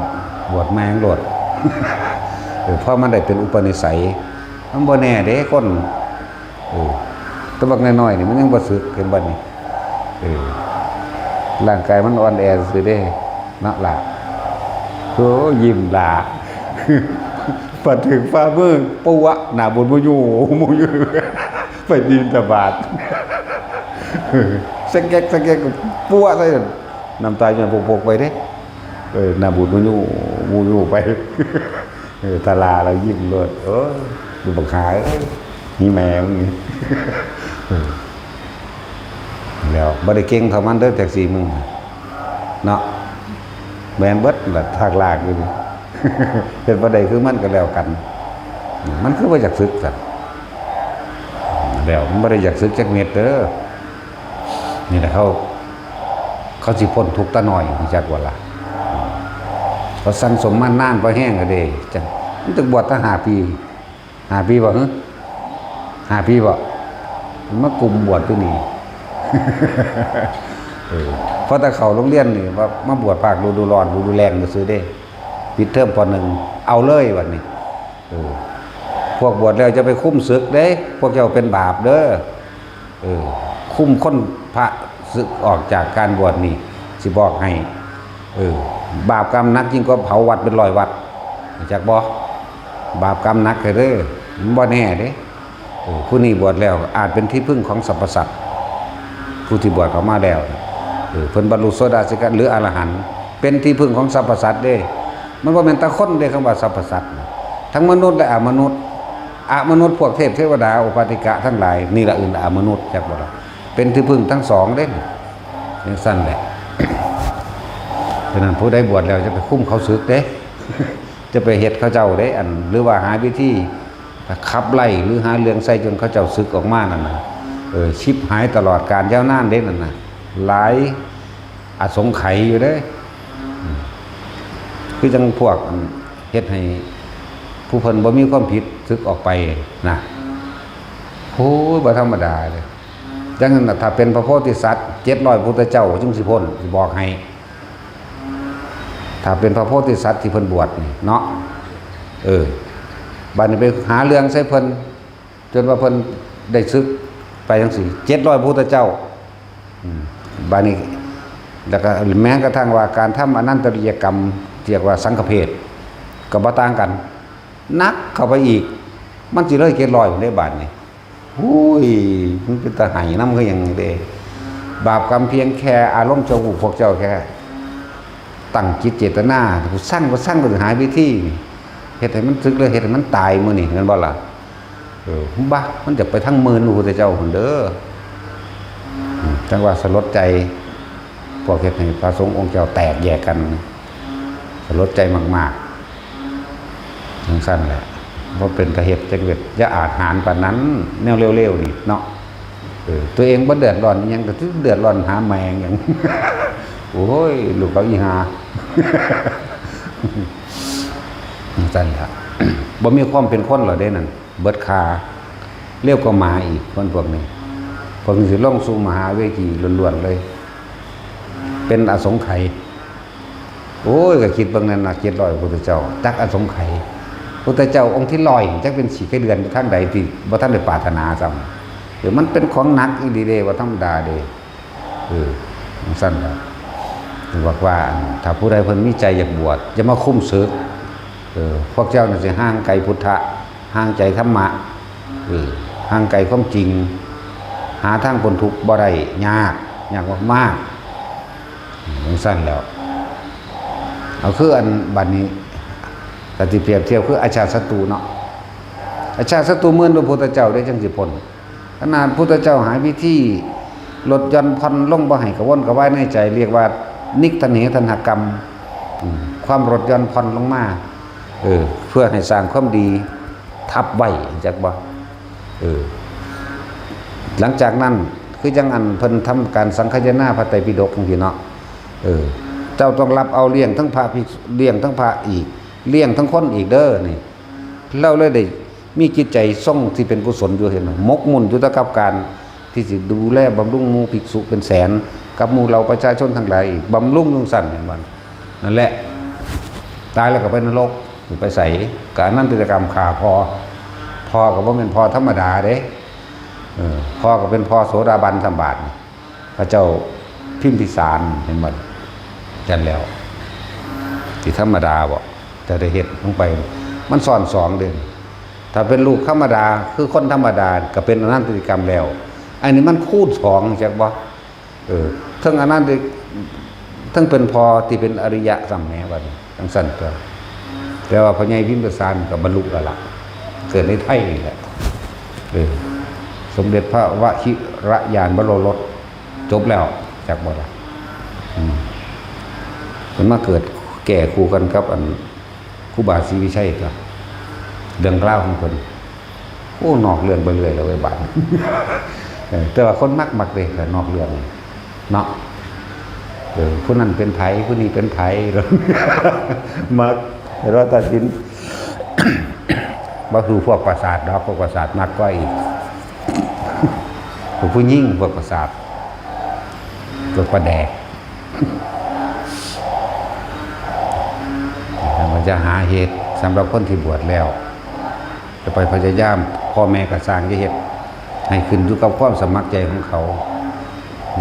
บวชแม่งโลด เออ เพราะมันได้เป็นอุปนิสัย มันบ่แน่เด้คน เออ แต่บักน้อยๆนี่มันยังบ่สึก เห็นบ่นี่ เออ ร่างกายมันอ่อนแอซื่อเด้ เนาะล่ะ โอ้ ยิ้มล่ะ พอถึงฝ่ามือ ปัวะ หน้าบุญมูยู มูยู ไปบิณฑบาต สะแก๊ก สะแก๊ก ปัวะใส่ น้ำตาย้อนปกๆไปเด้ เออ หน้าบุญมูยู มูยูไป เออ ทาราเรายิ้มโลด เออ ดูบักหาเอ้ย นี่แม่มึงนี่ เออ แล้วบ่ได้เก่งเท่ามันเด้อ แท็กซี่มึง เนาะ แม่นเบิดล่ะ ทากลากอยู่นี่ เฮ็ดบ่ได้คือมันก็แล้วกัน มันคือบ่อยากสึกซั่น แล้วมันบ่ได้อยากสึกจักเม็ดเด้อ นี่แหละเขา เขาสิพ้นทุกข์ตาน้อย รู้จักบ่ล่ะ เขาสั่งสมมานานพอแห้งแล้วเด้ จัง มันต้องบวชตั้งห้าปี ห้าปีบ่ หึ ห้าปีบ่ มากุมบวชอยู่นี่ เออ พอแต่เข้าโรงเรียนนี่ ว่ามาบวชภาคฤดูร้อน ฤดูแล้งซื่อๆเด้ ปิดเทอม ป.หนึ่ง เอาเลยบัดนี้ เออ พวกบวชแล้วจะไปคุมศึกเด้ พวกเจ้าเป็นบาปเด้อ เออ คุมคนพระสึกออกจากการบวชนี่ สิบอกให้ เออ บาปกรรมหนักยิ่งกว่าเผาวัดเป็นร้อยวัด รู้จักบ่ บาปกรรมหนักเด้อ มันบ่แน่เด้ เออ ผู้นี้บวชแล้วอาจเป็นที่พึ่งของสรรพสัตว์ ผู้ที่บวชออกมาแล้ว เออ เพิ่นบรรลุโสดาสิกะหรืออรหันต์ เป็นที่พึ่งของสรรพสัตว์เด้ มันบ่แม่นแต่คนเด้ คำว่าสรรพสัตว์น่ะ ทั้งมนุษย์และอมนุษย์ อมนุษย์พวกเทพเทวดา โอปปาติกะทั้งหลาย นี่ละอื่นอมนุษย์ จักบ่ล่ะ เป็นที่พึ่งทั้งสองเด้ จังซั่นแหละ ฉะนั้นผู้ใดบวชแล้วจะไปคุมเขาสึกเด้ จะไปเฮ็ดเขาเจ้าเด้ อัน หรือว่าหาวิธีขับไล่ หรือหาเรื่องใส่จนเขาเจ้าสึกออกมานั่นน่ะ เออ ชิบหายตลอดกาลยาวนานเด้นั่นน่ะ หลายอสงไขยอยู่เด้ อืม คือจังพวก อัน เฮ็ดให้ผู้เพิ่นบ่มีความผิดสึกออกไปนะ โอ้ย บ่ธรรมดาเลย จังนั้นน่ะ ถ้าเป็นพระโพธิสัตว์ เจ็ดร้อยพุทธเจ้าจึงสิพ้น สิบอกให้ ถ้าเป็นพระโพธิสัตว์ที่เพิ่นบวชนี่เนาะ เออ บัดนี้ไปหาเรื่องใส่เพิ่น จนว่าเพิ่นได้สึกไปจังซี่ เจ็ดร้อยพุทธเจ้า อืม บัดนี้ แล้วก็แม้กระทั่งว่าการทำอนันตริยกรรม เรียกว่าสังฆเพศ ก็บ่ต่างกัน หนักเข้าไปอีก มันสิเลยเจ็ดร้อยอยู่ในบาทนี่ โอ้ย มันเป็นตาไห้นำคือหยังเด้ บาปกรรมเพียงแค่อารมณ์ชั่ววูบ พวกเจ้าแค่ตั้งจิตเจตนา กูสั่ง กูสั่ง กูสิหาวิธีนี่ เฮ็ดให้มันสึกเลย เฮ็ดให้มันตายมื้อนี้ แม่นบ่ล่ะ? เออ บ้า มันจะไปทางหมื่นพระพุทธเจ้าพุ้นเด้อ อืม จั่งว่าสลดใจ พวกเฮ็ดให้พระสงฆ์องค์เจ้าแตกแยกกัน สลดใจมากๆ จั่งซั่นแหละ บ่เป็นตาเฮ็ดจักเว็ด อย่าอาจหาญปานนั้น แนวเลวๆ นี่เนาะ เออ ตัวเองบ่เดือดร้อนอิหยัง ก็สิเดือดร้อนหาแม่งหยัง โอ้ย ลูกเขาอีหา จั่งซั่นล่ะ บ่มีความเป็นคนแล้วเด้นั่น เบิดค่า เร็วกว่าหมาอีก คนพวกนี้ พวกนี้สิลงสู่มหาเวทีล้วนๆ เลย เป็นอสงไขย โอ้ย ก็คิดเบิ่งนั่นนะ เจ็ดร้อยพุทธเจ้า จักอสงไขย พุทธเจ้าองค์ที่ร้อย จักเป็นขี้ไก่เดือนอยู่ทางใดที่บ่ทันได้ปรารถนาซ้ำ เออ มันเป็นของหนักอีหลีเด้ บ่ธรรมดาเด้ เออ จั่งซั่นล่ะ บอกว่า ถ้าผู้ใดเพิ่นมีใจอยากบวช อย่ามาคุมเสิก เออ พวกเจ้าน่ะสิห่างไกลพุทธะ ห่างไกลธรรมะ เออ ห่างไกลความจริง หาทางพ้นทุกข์บ่ได้ ยาก ยากมากๆ จั่งซั่นแล้ว เอาคืออันบัดนี้ ถ้าสิเปรียบเทียบคืออาชาติศัตรูเนาะ อาชาติศัตรูเหมือนพระพุทธเจ้าได้จั่งสิพ้น ขนาดพุทธเจ้าหาวิธีลดหย่อนผ่อนลงบ่ให้กระวนกระวายในใจ เรียกว่านิกขันเหทัณหกรรม อืม ความลดหย่อนผ่อนลงมา เออ เพื่อให้สร้างความดีทับไว้ จักบ่ เออ หลังจากนั้นคือจั่งอันเพิ่นทำการสังคายนาพระไตรปิฎกจั่งซี้เนาะ เออ เจ้าต้องรับเอาเลี้ยงทั้งพระภิกษุ เลี้ยงทั้งพระอีก เลี้ยงทั้งคนอีกเด้อนี่ เราเลยได้มีจิตใจทรงที่เป็นกุศลอยู่ เห็นบ่ หมกมุ่นอยู่แต่กับการที่สิดูแลบำรุงหมู่ภิกษุเป็นแสน กับหมู่เหล่าประชาชนทั้งหลายอีก บำรุงจั่งซั่น เห็นบ่ นั่นแหละ ตายแล้วก็ไปนรก สิไปไส ก็อนันตริยกรรมฆ่าพ่อ พ่อก็บ่แม่นพ่อธรรมดาเด้ เออ พ่อก็เป็นพ่อโสดาบันสำบาดนี่ พระเจ้าพิมพิสาร เห็นบ่ จั่งแล้ว สิธรรมดาบ่ จะได้เฮ็ดลงไป มันซ้อนสองเด้ ถ้าเป็นลูกธรรมดา คือคนธรรมดา ก็เป็นอนันตริยกรรมแล้ว อันนี้มันคูณสอง จักบ่ เออ เทิงอนันตริย เทิงเป็นพ่อที่เป็นอริยะซ้ำแหมบัดนี้ จั่งซั่นตัว แต่ว่าพ่อใหญ่พิมพิสารก็บรรลุแล้วล่ะ เกิดในไทยนี่แหละ เออ สมเด็จพระวชิรญาณวโรรส จบแล้ว จักบ่ล่ะ อืม เพิ่นมาเกิดแก่คู่กันกับอันครูบาศรีวิชัยตัว เรื่องราวของเพิ่น โอ้ นอกเรื่องไปเรื่อยแล้วเว้ยบาด เออ แต่ว่าคนมักมักเด้ ก็นอกเรื่องเนาะ เออ ผู้นั้นเป็นไผ ผู้นี้เป็นไผ มัก แต่ว่าตัดสิน บ่คือพวกประสาทดอก พวกประสาทมักกว่าอีก พวกผู้หญิง พวกประสาท พวกประแดก มันจะหาเหตุสำหรับคนที่บวชแล้ว จะไปพยายาม พ่อแม่ก็สร้างจะเฮ็ด ให้ขึ้นอยู่กับความสมัครใจของเขา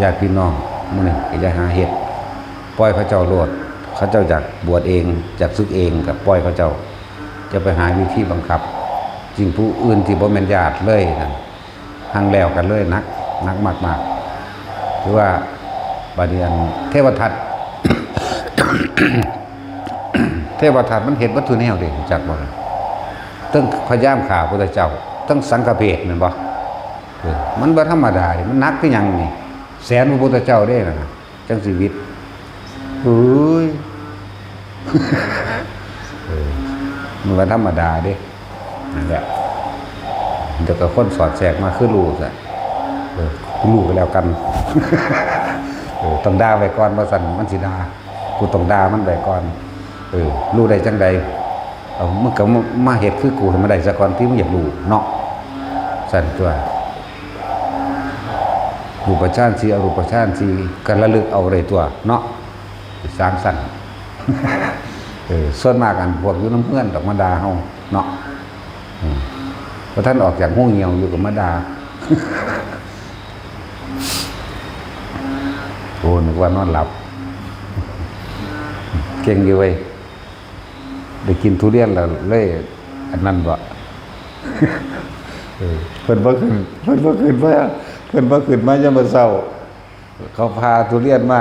ญาติพี่น้องหมู่นี้ก็อย่าหาเฮ็ด ปล่อยเขาเจ้าโลด เขาเจ้าอยากบวชเอง อยากสึกเองก็ปล่อยเขาเจ้า จะไปหาวิธีบังคับ สิ่งผู้อื่นที่บ่แม่นญาติเลยนั่น หังแล้วกันเลย หนัก หนักมากๆ คือว่าบาดนี้อันเทวทัต เทวทัตมันเฮ็ดวัตถุแนวเด้ รู้จักบ่ล่ะ เทิงพยายามฆ่าพุทธเจ้า เทิงสังฆเพศแม่นบ่ เออ มันบ่ธรรมดาเด้ มันหนักคือหยังนี่ แสนพระพุทธเจ้าเด้นั่นน่ะ จั่งชีวิต เฮ้ย เออ มันบ่ธรรมดาเด้ นั่นแหละ เดี๋ยวก็คนสอดแทรกมาคือรู้ซะ เออ รู้ก็แล้วกัน เออ ต้องด่าไว้ก่อน ว่าซั่นมันสิด่า กูต้องด่ามันไว้ก่อน เออ รู้ได้จั่งใด เอา มึงก็มา มาเฮ็ดคือกูให้มันได้ซะก่อน ที่มึงอยากรู้เนาะ ซั่นตัว รูปฌานสี่ อรูปฌานสี่ ก็ระลึกเอาได้ตัวเนาะ สร้างสรรค์ เออ ส่วนมากอันพวกอยู่นำเฮือนดอกมาด่าเฮาเนาะ อืม บ่ทันออกจากหูเหี่ยวอยู่ก็มาด่า โอ้ นึกว่านอนหลับ เก่งอยู่เว้ย ได้กินทุเรียนแล้วเลย อันนั้นบ่ เออ เพิ่นบ่ขึ้น เพิ่นบ่ขึ้นมา เพิ่นบ่ขึ้นมายามมื้อเช้า เขาพาทุเรียนมา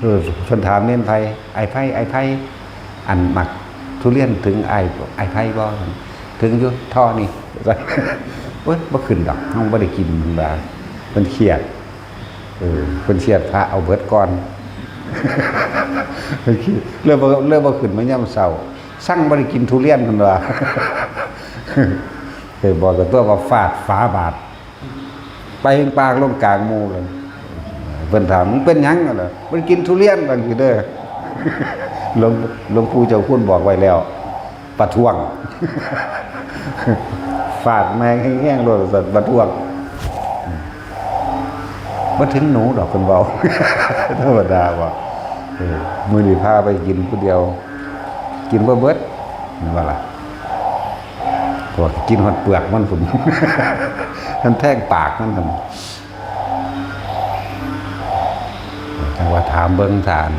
เออ เพิ่นถามเน้นไผ อ้ายไผ อ้ายไผ อันมักทุเรียนถึงอ้าย อ้ายไผบ่ ถึงอยู่ ท่อนี่ โอ๊ย บ่ขึ้นดอก เฮาบ่ได้กิน เพิ่นว่า เพิ่นเครียด เออ เพิ่นเครียดพระเอาเบิดก่อน เพิ่นเครียด เลยบ่ เลยบ่ขึ้นมายามเช้า สั่งบ่ได้กินทุเรียน เพิ่นว่า เคยบอกกับตัวว่าฟาดฝาบาท ไปปากลงกลางหมู่เลย เพิ่นถาม "มึงเป็นหยัง?" นั่นน่ะ "มันกินทุเรียน" ว่าจั่งซี้เด้อ หลวง หลวงปู่เจ้าคุณบอกไว้แล้ว ประท้วง ฟาดแม่งแฮงๆ โลด ว่าซั่น ประท้วง "บ่ถึงหนูดอก" เพิ่นเว้า ธรรมดาว่า เออ มื้อนี้พาไปกินผู้เดียว กินบ่เบิด แม่นบ่ล่ะ พวกกินฮอดเปลือกมันพุ้น มันแทงปากมันพุ้น จั่งว่าถามเบิ่ง ถ้าอัน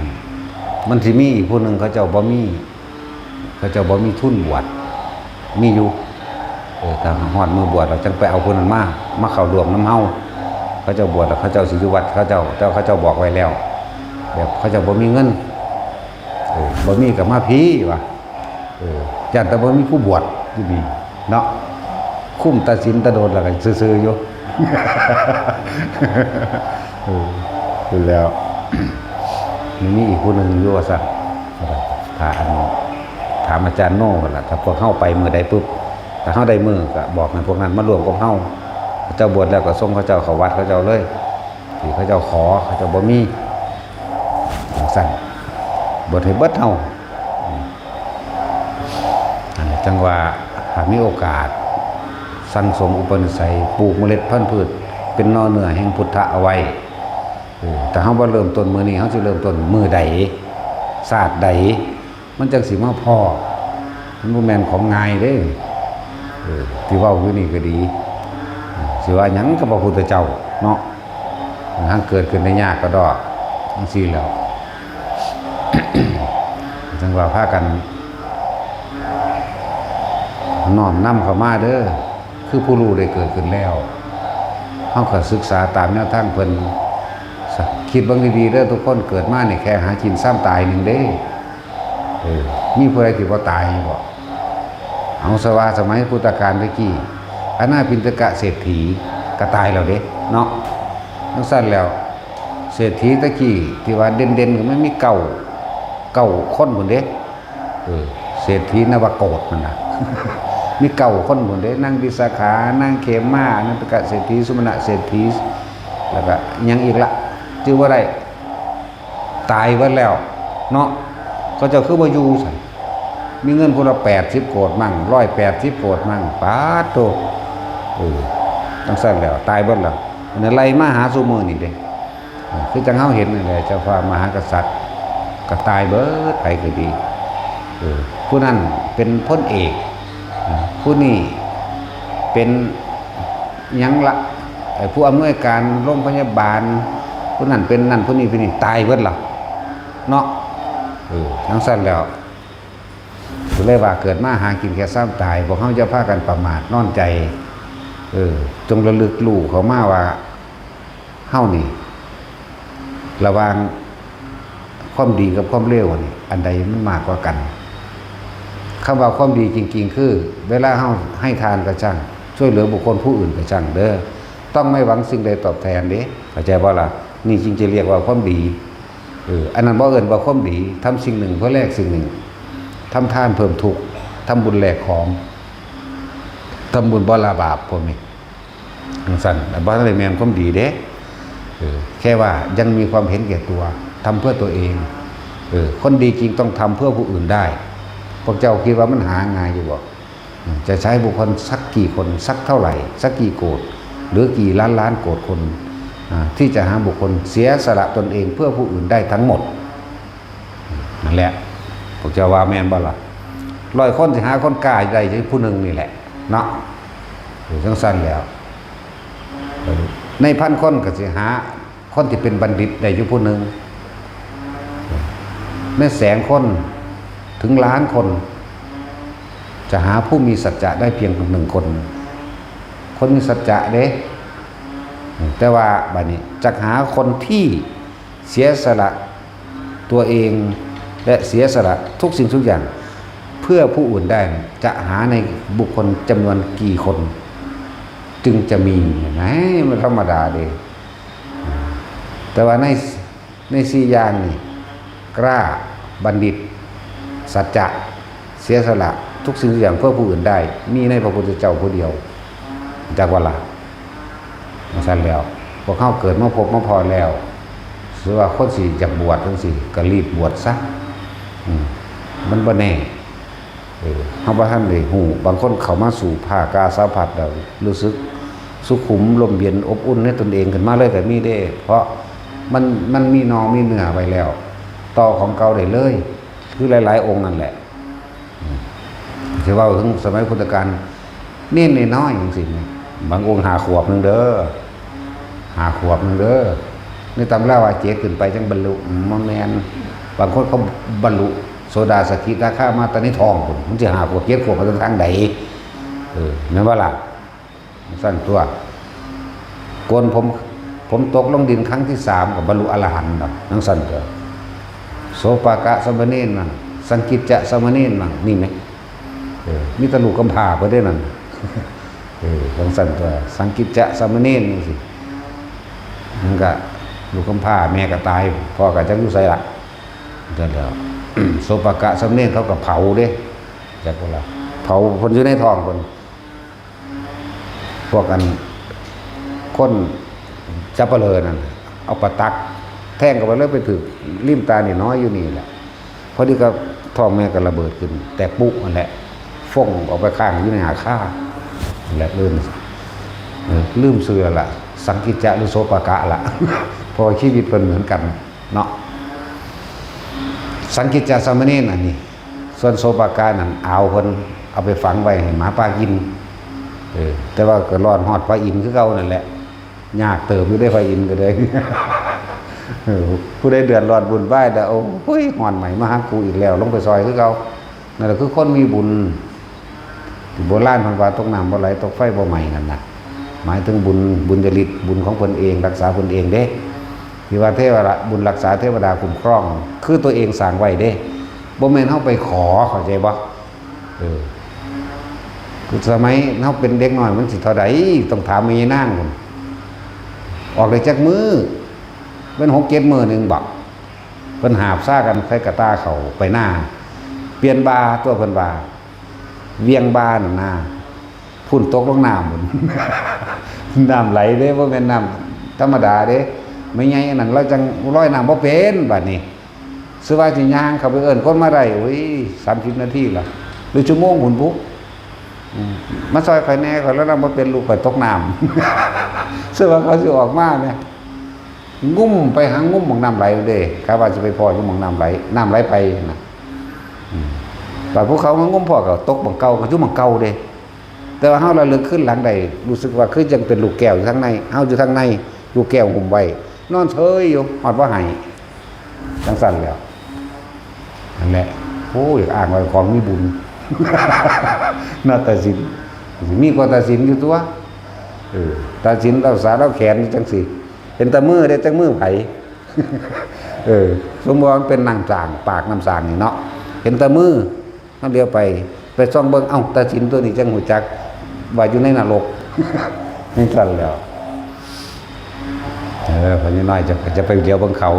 มันสิมีอีกผู้หนึ่ง เขาเจ้าบ่มี เขาเจ้าบ่มีทุนบวช มีอยู่ เออ ถ้าฮอดมื้อบวชแล้วจั่งไปเอาผู้นั้นมา มาเข้าร่วมนำเฮา เขาเจ้าบวชแล้วเขาเจ้าสิอยู่วัดเขาเจ้า แต่ว่าเขาเจ้าบอกไว้แล้ว แบบเขาเจ้าบ่มีเงิน เออ บ่มีก็มาพี้ว่า เออ ย่านแต่บ่มีผู้บวชอยู่นี่เนาะ คุมตาศีลตาโดนแล้วก็ซื่อๆ อยู่ เออ พู้นแล้ว มีอีกผู้หนึ่งอยู่ว่าซั่น ถ้าอัน ถามอาจารย์โน่หั่นล่ะ ถ้าพวกเฮาไปมื้อใดปุ๊บ ถ้าเฮาได้มื้อก็บอกให้พวกนั้นมาร่วมกับเฮา เจ้าบวชแล้วก็ส่งเขาเจ้าเข้าวัดเขาเจ้าเลย ที่เขาเจ้าขอ เขาเจ้าบ่มี จั่งซั่น บวชให้เบิดเฮา อันนี้จั่งว่า หากมีโอกาส สั่งสมอุปนิสัย ปลูกเมล็ดพันธุ์พืช เป็นหน่อเนื้อแห่งพุทธะเอาไว้ เออ ถ้าเฮาบ่เริ่มต้นมื้อนี้ เฮาสิเริ่มต้นมื้อใด ชาติใด มันจั่งสิมาพ้อ มันบ่แม่นของง่ายเด้ เออ ที่เว้าอยู่นี่ก็ดี สิว่าหยังกับพระพุทธเจ้าเนาะ หาเกิดขึ้นได้ยากกระดอก จั่งซี้แหล้ว จั่งว่าพากัน น้อมนำเข้ามาเด้อ คือผู้รู้ได้เกิดขึ้นแล้ว เฮาก็ศึกษาตามแนวทางเพิ่น คิดเบิ่งดีๆเด้อ ทุกคนเกิดมานี่แค่หากินซ้ำตายหนึ่งเด้ เออ มีผู้ใดที่บ่ตายบ่ เอาซะว่าสมัยพุทธกาลตะกี้ อนาถปิณฑกเศรษฐีก็ตายแล้วเด้ เนาะ จั่งซั้นแล้ว เศรษฐีตะกี้ที่ว่าเด่นๆก็มันมีเก้า เก้าคนพุ้นเด้ เออ เศรษฐีนวโกศนั่นน่ะ มีเก้าคนพุ้นเด้ นางวิสาขา นางเขมา อนาถปิณฑกเศรษฐี สุมาณะเศรษฐี แล้วก็หยังอีกละ จื่อบ่ได้ ตายเบิดแล้ว เนาะ เขาเจ้าคือบ่อยู่ซั่น มีเงินผู้ละแปดสิบโกดมั่ง ร้อยแปดสิบโกดมั่ง ปาดโธ่ เออ จั่งซั้นแล้ว ตายเบิดแล้ว อันนั้นไล่มาหาซุมื้อนี่เด้ เออ คือจั่งเฮาเห็นนั่นแหละ เจ้าฟ้ามหากษัตริย์ ก็ตายเบิด ไผก็ดี เออ ผู้นั้นเป็นพลเอก เออ ผู้นี้เป็นหยังละ ไอ้ผู้อำนวยการโรงพยาบาล ผู้นั้นเป็นนั่น ผู้นี้เป็นนี่ ตายเบิดละ เนาะ เออ จั่งซั้นแล้ว ก็เลยว่าเกิดมาหากินแค่ซ้ำตาย พวกเฮาอย่าพากันประมาทนอนใจ เออ จงระลึกรู้เข้ามาว่า เฮานี่ ระหว่างความดีกับความเลวนี่ อันใดมันมากกว่ากัน คำว่าความดีจริงๆ คือ เวลาเฮาให้ทานก็ช่าง ช่วยเหลือบุคคลผู้อื่นก็ช่างเด้อ ต้องไม่หวังสิ่งใดตอบแทนเด้ เข้าใจบ่ล่ะ นี่จึงจะเรียกว่าความดี เออ อันนั้นบ่เอิ้นว่าความดี ทำสิ่งหนึ่งเพื่อแลกสิ่งหนึ่ง ทำทานเพิ่มทุกข์ ทำบุญแลกของ ทำบุญบ่ละบาป พวกนี้ จั่งซั้น บ่ทันได้แม่นความดีเด้ เออ แค่ว่ายังมีความเห็นแก่ตัว ทำเพื่อตัวเอง เออ คนดีจริงต้องทำเพื่อผู้อื่นได้ พวกเจ้าคิดว่ามันหาง่ายอยู่บ่ เออ จะใช้บุคคลสักกี่คน สักเท่าไหร่ สักกี่โกด หรือกี่ล้านล้านโกดคน อ่า ที่จะหาบุคคลเสียสละตนเองเพื่อผู้อื่นได้ทั้งหมด นั่นแหละ พวกเจ้าว่าแม่นบ่ล่ะ ร้อยคนสิหาคนกล้าได้ผู้หนึ่งนี่แหละ เนาะ เออ จั่งซั้นแล้ว เออ ในพันคนก็สิหาคนที่เป็นบัณฑิตได้อยู่ผู้หนึ่ง ในแสนคน ถึงล้านคน จะหาผู้มีสัจจะได้เพียงหนึ่งคน คนมีสัจจะเด้ แต่ว่าบัดนี้จะหาคนที่เสียสละตัวเอง และเสียสละทุกสิ่งทุกอย่าง เพื่อผู้อื่นได้ จะหาในบุคคลจำนวนกี่คน จึงจะมี เห็นไหม มันธรรมดาเด้ แต่ว่าในในสี่อย่างนี่ กล้า บัณฑิต สัจจะ เสียสละทุกสิ่งทุกอย่างเพื่อผู้อื่นได้ มีในพระพุทธเจ้าผู้เดียว จักว่าละ มาสั้นแล้ว พวกเขาเกิดมาพบมาพอแล้ว หรือว่าคนสิอยากบวชจังซี่ ก็รีบบวชซะ อืม มันบ่แน่ เออ เฮาบ่ทันได้ฮู้ บางคนเข้ามาสู่ผ้ากาสาวพัสตร์แล้ว รู้สึกสุขุมลมเย็นอบอุ่นในตนเองขึ้นมาเลยก็มีเด้ เพราะมัน มันมีหน่อมีเนื้อไว้แล้ว ต่อของเก่าได้เลย คือหลายๆองค์นั่นแหละ อืม สิเว้าถึงสมัยพุทธกาล เณรน้อยๆจังซี่นะ บางองค์ห้าขวบหนึ่งเด้อ ห้าขวบหนึ่งเด้อ ในตำราว่าเจ็ดขึ้นไปจั่งบรรลุ อืม บ่แม่น บางคนเขาบรรลุโสดาสกิทาคามาแต่ในท้องพุ้น มันสิห้าขวบเจ็ดขวบมาจากทางใด เออ แม่นบ่ล่ะ จั่งซั่นตั๊ว โกนผม ผมตกลงดินครั้งที่สามก็บรรลุอรหันต์ดอก จั่งซั่นตั๊ว โสปากะสามเณรมั่ง สังกิจจะสามเณรมั่ง นี่ไหม เออ มีแต่ลูกกำพร้าเพิ่นเด้นั่น เออ จั่งซั่นตั๊ว สังกิจจะสามเณรจั่งซี้ มันก็ลูกกำพร้า แม่ก็ตาย พ่อก็จักอยู่ไสล่ะ จั่งซั่นแหล้ว โสปากะสามเณรเขาก็เผาเด้ จักว่าล่ะ เผาเพิ่นอยู่ในท้องเพิ่น พวกอัน คนสัปเหร่อนั่น เอาประตักแทงเข้าไปเลย ไปถืกริมตานี่น้อยอยู่นี่แหละ พอดีก็ท้องแม่ก็ระเบิดขึ้น แตกปุ๊นั่นแหละ ฟงออกไปข้างอยู่ในหาค่านั่นแหละ ลืม เออ ลืมชื่อแล้วล่ะ สังกิจจะหรือโสปากะล่ะ เพราะว่าชีวิตเพิ่นเหมือนกันเนาะ สังกิจจะสามเณรอันนี้ ส่วนโสปากะนั่น เอาเพิ่นเอาไปฝังไว้ให้หมาป่ากิน เออ แต่ว่าก็รอดฮอดพระอินทร์คือเก่านั่นแหละ ยากเติบอยู่ได้พระอินทร์ก็เลย เออ ผู้ใดเดือดร้อนวุ่นวายแล้ว โอ้ย ฮ้อนใหม่มาหากูอีกแล้ว ลงไปซอยคือเก่า นั่นแหละคือคนมีบุญ ที่โบราณเพิ่นว่าตกน้ำบ่ไหล ตกไฟบ่ไหม้นั่นน่ะ หมายถึงบุญ บุญญาฤทธิ์ บุญของเพิ่นเอง รักษาเพิ่นเองเด้ ที่ว่าเทวดา บุญรักษาเทวดาคุ้มครอง คือตัวเองสร้างไว้เด้ บ่แม่นเฮาไปขอ เข้าใจบ่ เออ คือสมัยเฮาเป็นเด็กน้อยมันสิเท่าใด ต้องถามแม่ยายนางพุ้น ออกได้จักมื้อ เป็นหกเจ็ดมื้อหนึ่งบ่ เพิ่นหาบซากันใส่กะต่าเข้าไปนา เปลี่ยนบ่าตั๊วเพิ่นว่า เวียงบ่านั่นนา พุ้นตกลงน้ำพุ้น น้ำไหลเด้ บ่แม่นน้ำธรรมดาเด้ แม่ใหญ่อันนั้นลอยจั่งลอยน้ำบ่เป็น บัดนี้ ซื่อว่าสิย่างเข้าไปเอิ้นคนมาได้ โอ้ย สามสิบนาทีล่ะ หรือชั่วโมงพุ้นพุ อืม มาซอยข้อยแหน่ ข้อยลอยน้ำบ่เป็น ลูกข้อยตกน้ำ ซื่อว่าเขาสิออกมาแหม งุ้มไปหางุ้มหม่องน้ำไหลเด้ กะว่าสิไปพ้ออยู่หม่องน้ำไหล น้ำไหลไปนะ อืม บาดผู้เขามางุ้มพ้อก็ตกหม่องเก่า ก็อยู่หม่องเก่าเด้ แต่ว่าเฮาระลึกคืนหลังได้ รู้สึกว่าคือจั่งเป็นลูกแก้วอยู่ทางใน เฮาอยู่ทางใน ลูกแก้วหุ้มไว้ นอนเฉยอยู่ ฮอดบ่ให้ จั่งซั่นแหล้ว นั่นแหละ โอ้ย อ้างว่าของมีบุญ นาฏศิลป์ มีกว่าตาศิลป์อยู่ตั๊ว เออ ตาศิลป์ลาวสาลาวแขนจั่งซี้ เห็นแต่มือเด้ จักมือไผ เออ สมมุติว่ามันเป็นน้ำสร้าง ปากน้ำสร้างนี่เนาะ เห็นแต่มือ เฮาเหลียวไป ไปส่องเบิ่ง เอ้า ตาศิลป์ตั๊วนี้จั่งฮู้จัก ว่าอยู่ในนรก จั่งซั่นแหล้ว เออ พ่อใหญ่น้อยจะ จะไปเหลียวเบิ่งเขา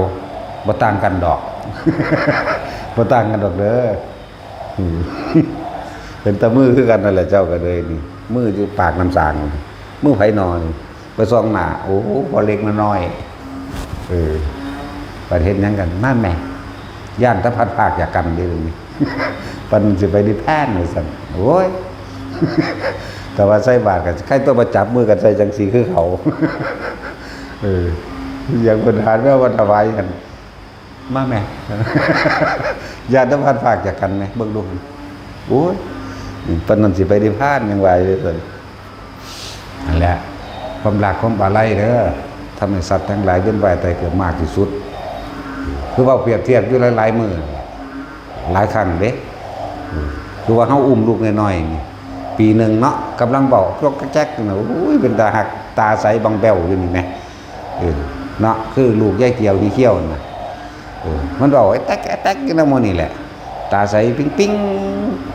บ่ต่างกันดอก บ่ต่างกันดอกเด้อ อืม เป็นแต่มือคือกันนั่นแหละ เจ้าก็เลยนี่ มืออยู่ปากน้ำสร้าง มือไผนอน ไปส่องหน้า โอ้ พ่อเล็กน้อย เออ บัดเฮ็ดหยังกัน มาแม่ ย่านแต่พลัดพรากจากกันเด้อ ปานสิไปนิพพานว่าซั่น โอ้ย แต่ว่าใส่บาตรก็ใครตัวมาจับมือกันใส่จั่งซี้คือเขา เออ อย่างเพิ่นหาแนวมาถวายกัน มาแม่ ย่านแต่พลัดพรากจากกันแม่ เบิ่งดู โอ้ย ปานนั้นสิไปนิพพานยังว่าอยู่ซั่น นั่นแหละ ความรักความอาลัยเด้อ ทำให้สัตว์ทั้งหลายเวียนว่ายตายเกิดมากที่สุด คือเว้าเปรียบเทียบอยู่หลายๆมื้อ หลายครั้งเด้ คือว่าเฮาอุ้มลูกน้อยๆนี่ ปีหนึ่งเนาะ กำลังเว้าจอกแจ๊กนะ โอ้ย เป็นตาฮัก ตาใสบางแบ้วอยู่นี่แหม เออ เนาะ คือลูกยายเกี่ยวที่เขี้ยวนะ เออ มันเว้าไอ้แต๊กไอ้แต๊กอยู่นะหมู่นี่แหละ ตาใสปิ๊งปิ๊ง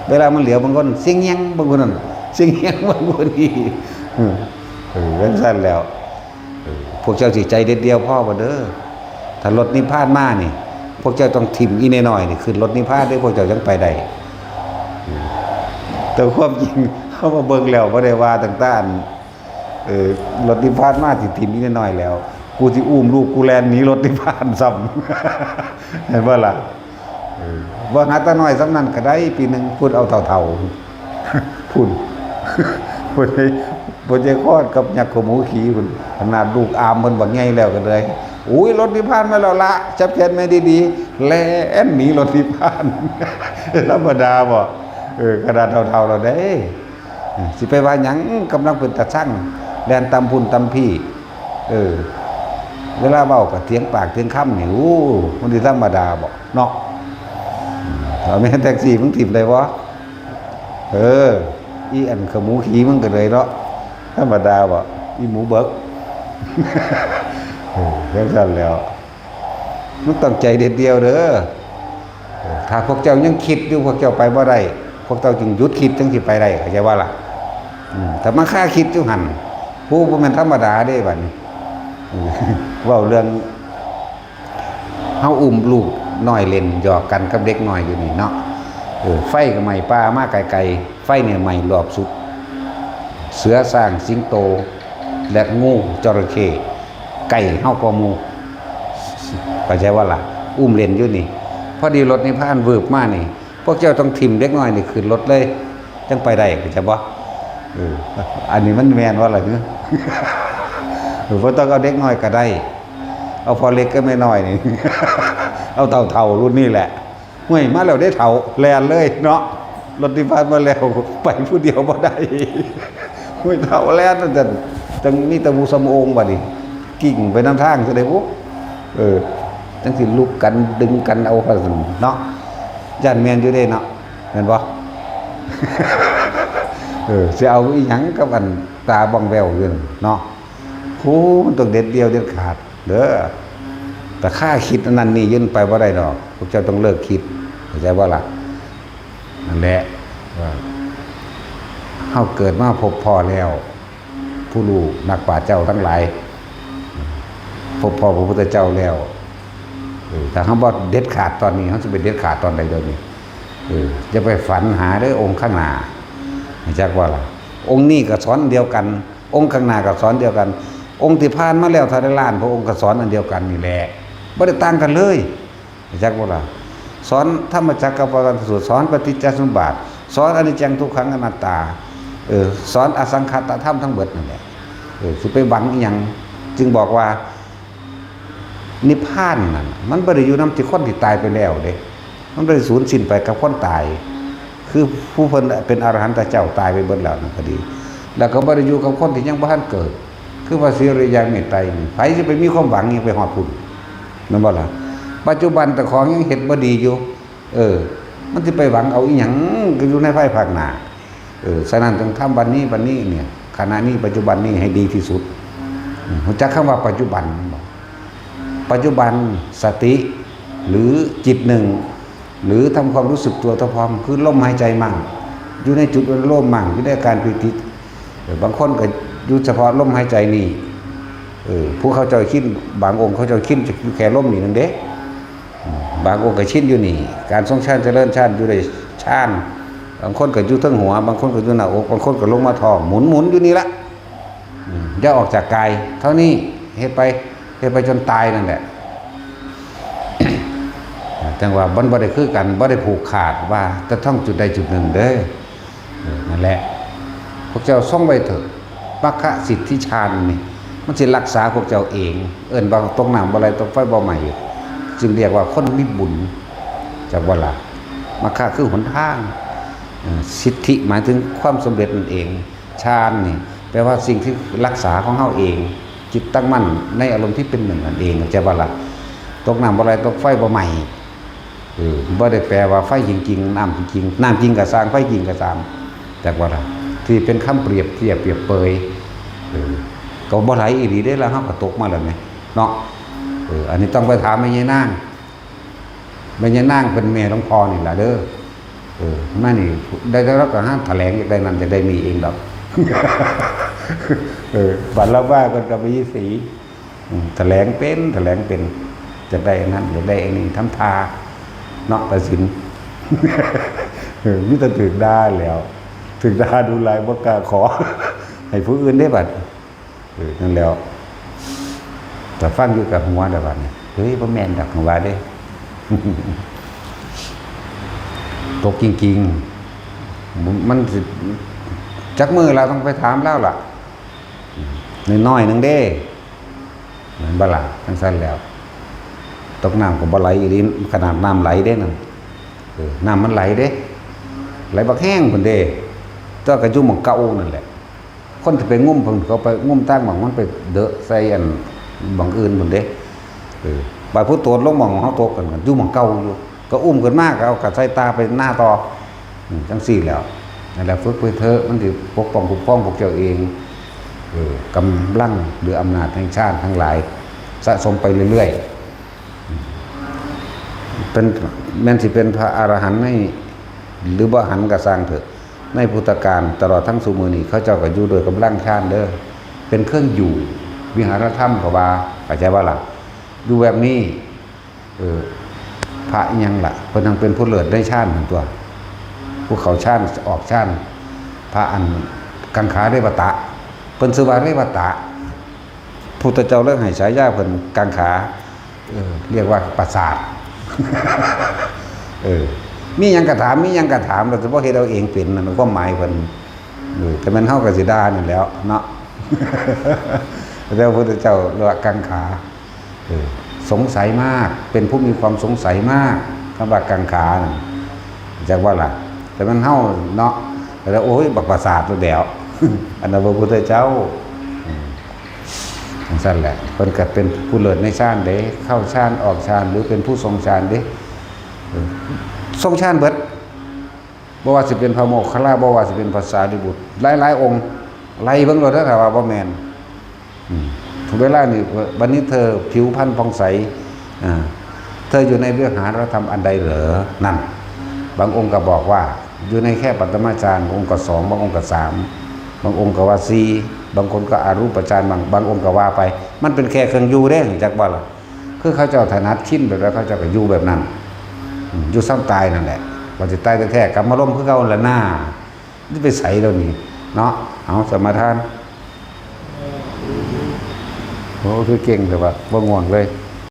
เวลามันเหลียวบางคนเสียงเฮียง บางคนนั่นเสียงเฮียง บางคนนี่ เออ เออ จั่งซั่นแล้ว เออ พวกเจ้าสิใจเด็ดเดี่ยวพอบ่เด้อ ถ้ารถนิพพานมานี่ พวกเจ้าต้องถิ่มอีน้อยๆนี่ ขึ้นรถนิพพานเด้อ พวกเจ้าจั่งไปได้ เออ แต่ความจริง เฮามาเบิ่งแล้ว บ่ได้ว่าตั้งแต่อัน เออ รถนิพพานมาสิถิ่มอีน้อยๆแล้ว กูสิอุ้มลูกกูแล่นหนีรถนิพพานซ้ำ เห็นบ่ล่ะ เออ บ่หาแต่น้อยส่ำนั้นก็ได้ ปีหนึ่งพุ้นเอาเฒ่าๆ พุ้น พุ้น พุ้นยายคอดกับยักษ์ขมูขี่พุ้น ขนาดลูกอามเพิ่นบักใหญ่แล้วก็เลย อุ้ย รถนิพพานมาแล้วละ จับแขนแม่ดีๆ แล่นหนีรถนิพพาน ธรรมดาบ่ เออ ขนาดเฒ่าๆแล้วเด้ เออ สิไปว่าหยัง กำลังเป็นตาซัง แล่นตำพุ้นตำพี้ เออ เวลาเว้าก็เถียงปากเถียงคำนี่ โอ้ มันสิธรรมดาบ่เนาะ เอาแม่นแท็กซี่มึงถิ่มได้บ่ เออ อีอันขมูขี่มึงก็เลยเนาะ ธรรมดาบ่ อีหมูเบิก เออ จั่งซั่นแล้ว มันต้องใจเด็ดเดี่ยวเด้อ เออ ถ้าพวกเจ้ายังคิดอยู่ พวกเจ้าไปบ่ได้ พวกเจ้าจึงหยุดคิดจั่งสิไปได้ เข้าใจบ่ล่ะ อืม ถ้ามาคาคิดอยู่หั่น ผู้บ่แม่นธรรมดาเด้บัดนี้ อืม เว้าเรื่อง เฮาอุ้มลูกน้อยเล่นหยอกกันกับเด็กน้อยอยู่นี่เนาะ เออ ไฟก็ไหม้ป่ามาไกลๆ ไฟเนี่ยไหม้รอบสุด เสือ ช้าง สิงโต และงู จระเข้ ไก่เฮากว่าหมู่ เข้าใจบ่ล่ะ อุ้มเล่นอยู่นี่ พอดีรถนิพพานวืบมานี่ พวกเจ้าต้องถิ่มเด็กน้อยนี่ขึ้นรถเลย จั่งไปได้ เข้าใจบ่ เออ อันนี้มันแม่นบ่ล่ะ เออ บ่ต้องเอาเด็กน้อยก็ได้ เอาพ่อเล็กกับแม่น้อยนี่ เอาเฒ่าๆรุ่นนี้แหละ ห้วย มาแล้วเด้เฒ่า แล่นเลยเนาะ รถนิพพานมาแล้ว ไปผู้เดียวบ่ได้ ห้วย เฒ่าแล่นนั่นจั่ง จั่งมีแต่ผู้สำโองบัดนี้ กิ่งไปนำทางซะได้บุ เออ จั่งสิลุกกันดึงกันเอาว่าซั่นเนาะ ย่านแม่นอยู่เด้เนาะ แม่นบ่ เออ สิเอาอีหยังกับอันตาบ้องแบ้วอยู่นั่นเนาะ โอ้ มันต้องเด็ดเดี่ยวเด็ดขาดเด้อ แต่คาคิดอันนั้นนี่อยู่ไปบ่ได้ดอก พวกเจ้าต้องเลิกคิด เข้าใจบ่ล่ะ นั่นแหละ ว่าเฮาเกิดมาพบพ่อแล้ว ผู้รู้นักปราชญ์เจ้าทั้งหลาย พบพ่อพระพุทธเจ้าแล้ว เออ ถ้าเฮาบ่เด็ดขาดตอนนี้ เฮาสิไปเด็ดขาดตอนใดเดี๋ยวนี้ เออ อย่าไปฝันหาเด้อ องค์ข้างหน้า รู้จักบ่ล่ะ องค์นี้ก็สอนเดียวกัน องค์ข้างหน้าก็สอนเดียวกัน องค์ที่ผ่านมาแล้วเท่าใดล้านพระองค์ก็สอนอันเดียวกันนี่แหละ บ่ได้ต่างกันเลย รู้จักบ่ล่ะ สอนธรรมจักรกัปปวัตนสูตร สอนปฏิจจสมุปบาท สอนอนิจจังทุกขังอนัตตา เออ สอนอสังขตธรรมทั้งเบิดนั่นแหละ เออ สิไปหวังอีหยัง จึงบอกว่า นิพพานนั่น มันบ่ได้อยู่นำที่คนที่ตายไปแล้วเด้ มันบ่ได้สูญสิ้นไปกับคนตาย คือผู้เพิ่นเป็นอรหันตเจ้าตายไปเบิดแล้วนั่นก็ดี แล้วก็บ่ได้อยู่กับคนที่ยังบ่ทันเกิด คือพระศรีอริยะเมตไตรนี่ ไผสิไปมีความหวังหยังไปฮอดพุ้น แม่นบ่ล่ะ ปัจจุบันเจ้าของยังเฮ็ดบ่ดีอยู่ เออ มันสิไปหวังเอาอีหยังก็อยู่ในภายภาคหน้า เออ ฉะนั้นต้องทำวันนี้ วันนี้เนี่ย ขณะนี้ ปัจจุบันนี้ให้ดีที่สุด อืม รู้จักคำว่าปัจจุบันบ่ ปัจจุบันสติ หรือจิตหนึ่ง หรือทำความรู้สึกตัวเท่าพร้อม คือลมหายใจมั่ง อยู่ในจุดอนุโลมมั่ง อยู่ในอาการปีติ เออ บางคนก็อยู่เฉพาะลมหายใจนี่ เออ ผู้เขาเจ้าชิน บางองค์เขาเจ้าชินจะอยู่แค่ลมนี่นึงเด้ อืม บางองค์ก็ชินอยู่นี่ การทรงฌานเจริญฌานอยู่ในฌาน บางคนก็อยู่เทิงหัว บางคนก็อยู่หน้าอก บางคนก็ลงมาท้อง หมุนๆอยู่นี่ละ อืม อย่าออกจากกาย เท่านี้ เฮ็ดไป เฮ็ดไปจนตายนั่นแหละ จั่งว่ามันบ่ได้คือกัน บ่ได้ผูกขาดว่าจะต้องจุดใดจุดหนึ่งเด้อ เออ นั่นแหละ พวกเจ้าทรงไว้เถอะ มัคคสิทธิฌานนี่ มันสิรักษาพวกเจ้าเอง เอิ้นว่าตกน้ำบ่ไหล ตกไฟบ่ไหม้ จึงเรียกว่าคนมีบุญ จักบ่ล่ะ มัคคะคือหนทาง เอ่อ สิทธิหมายถึงความสำเร็จนั่นเอง ฌานนี่แปลว่าสิ่งที่รักษาของเฮาเอง จิตตั้งมั่นในอารมณ์ที่เป็นหนึ่งนั่นเอง เข้าใจบ่ล่ะ ตกน้ำบ่ไหล ตกไฟบ่ไหม้ เออ บ่ได้แปลว่าไฟจริงๆ น้ำจริงๆ น้ำจริงก็ซ่าง ไฟจริงก็ซ่าง จักว่าล่ะ ที่เป็นคำเปรียบเทียบเปรียบเปย เออ ก็บ่ไหลอีหลีเด้ แล้วเฮาก็ตกมาแล้วแหม เนาะ เออ อันนี้ต้องไปถามแม่ยายนาง แม่ยายนางเป็นแม่หลวงพ่อนี่ล่ะเด้อ เออ มานี่ ได้ ได้รับการแถลง อยากได้นั่น อยากได้นี่เองดอก เออ บัดเราว่าเพิ่นก็มีสี อืม แถลงเป็น แถลงเป็น อยากได้อันนั้น อยากได้อันนี้ ทำท่า เนาะ ตัดสิน เออ มีแต่ถูกด่าแล้ว ถูกด่าดูหลาย บ่กล้าขอ ให้ผู้อื่นได้บัด เออ นั่นแล้ว แต่ฟังอยู่กับหัวแต่บัดนี้ เฮ้ย บ่แม่นดอก ว่าเด้ ตกจริงๆ มันสิ จักมื้อละต้องไปถามลาวล่ะ น้อยๆ หนึ่งเด้ แม่นบ่ล่ะ จั่งซั้นแล้ว ตกน้ำก็บ่ไหลอีหลี ขนาดน้ำไหลเด้นั่น เออ น้ำมันไหลเด้ ไหลบักแฮงพุ้นเด้ แต่ว่าก็อยู่หม่องเก่านั่นแหละ คนที่ไปงมเพิ่นเขาไปงมทางหม่องมันไปเดอะใส่อันหม่องอื่นพุ้นเด้ เออ บาดผู้โตดลงหม่องเฮาตกกัน อยู่หม่องเก่าอยู่ ก็อุ้มขึ้นมาก็เอากระใส่ตาไปหน้าต่อ อืม จั่งซี้แล้ว นั่นแหละ ฝึกไปเถอะ มันสิปกป้องคุ้มครองพวกเจ้าเอง เออ กำลังหรืออำนาจแห่งฌานทั้งหลาย สะสมไปเรื่อยๆ เป็น แม่นสิเป็นพระอรหันต์ใน หรือบ่หันก็ซ่างเถอะ ในพุทธกาลตลอดทั้งซุมื้อนี้ เขาเจ้าก็อยู่ด้วยกำลังฌานเด้อ เป็นเครื่องอยู่ วิหารธรรมก็ว่า เข้าใจบ่ล่ะ อยู่แบบนี้ เออ พระอิหยังล่ะ เพิ่นยังเป็นผู้เลิศในฌานนั่นตัว ผู้เข้าฌานออกฌาน พระอันกังขาเรวตะ เพิ่นชื่อว่าเรวตะ พุทธเจ้าเลยให้ฉายาเพิ่นกังขา เออ เรียกว่าประสาท เออ มีหยังก็ถาม มีหยังก็ถาม เราจะบ่เฮ็ดเอาเองเป็นนั่นความหมายเพิ่น เออ แต่แม่นเฮาก็สิด่านั่นแหล้วเนาะ แต่พระพุทธเจ้าเรียกว่ากังขา เออ สงสัยมาก เป็นผู้มีความสงสัยมาก คำว่ากังขานั่น จักว่าล่ะ แต่แม่นเฮาเนาะ แล้ว โอ้ย บักประสาทแล้ว อันนั้นพระพุทธเจ้า อืม จั่งซั้นแหละ เพิ่นก็เป็นผู้เลิศในฌานเด้ เข้าฌานออกฌาน หรือเป็นผู้ทรงฌานเด้ เออ ทรงฌานเบิด บ่ว่าสิเป็นพระโมคคัลลา บ่ว่าสิเป็นพระสารีบุตร หลายๆ องค์ ไล่เบิ่งโลดเด้อ ถ้าว่าบ่แม่น อืม เวลานี้ บัดนี้เธอผิวพรรณผ่องใส อ่า เธออยู่ในวิหารธรรมอันใดเหรอ นั่น บางองค์ก็บอกว่า อยู่ในแค่ปฐมฌาน บางองค์ก็สอง บางองค์ก็สาม บางองค์ก็ว่าสี่ บางคนก็อรูปฌาน บาง บางองค์ก็ว่าไป มันเป็นแค่เครื่องอยู่เด้ จักว่าล่ะ คือเขาเจ้าถนัดชินแบบใด เขาเจ้าก็อยู่แบบนั้น อืม อยู่ซ้ำตายนั่นแหละ ว่าสิตายแท้ๆ กลับมาลมคือเก่าหั่นล่ะนา นี่ไปไสแล้วนี่ เนาะ เอาสมาทาน โอ้ คือเก่งแต่ว่าบ่ง่วงเลย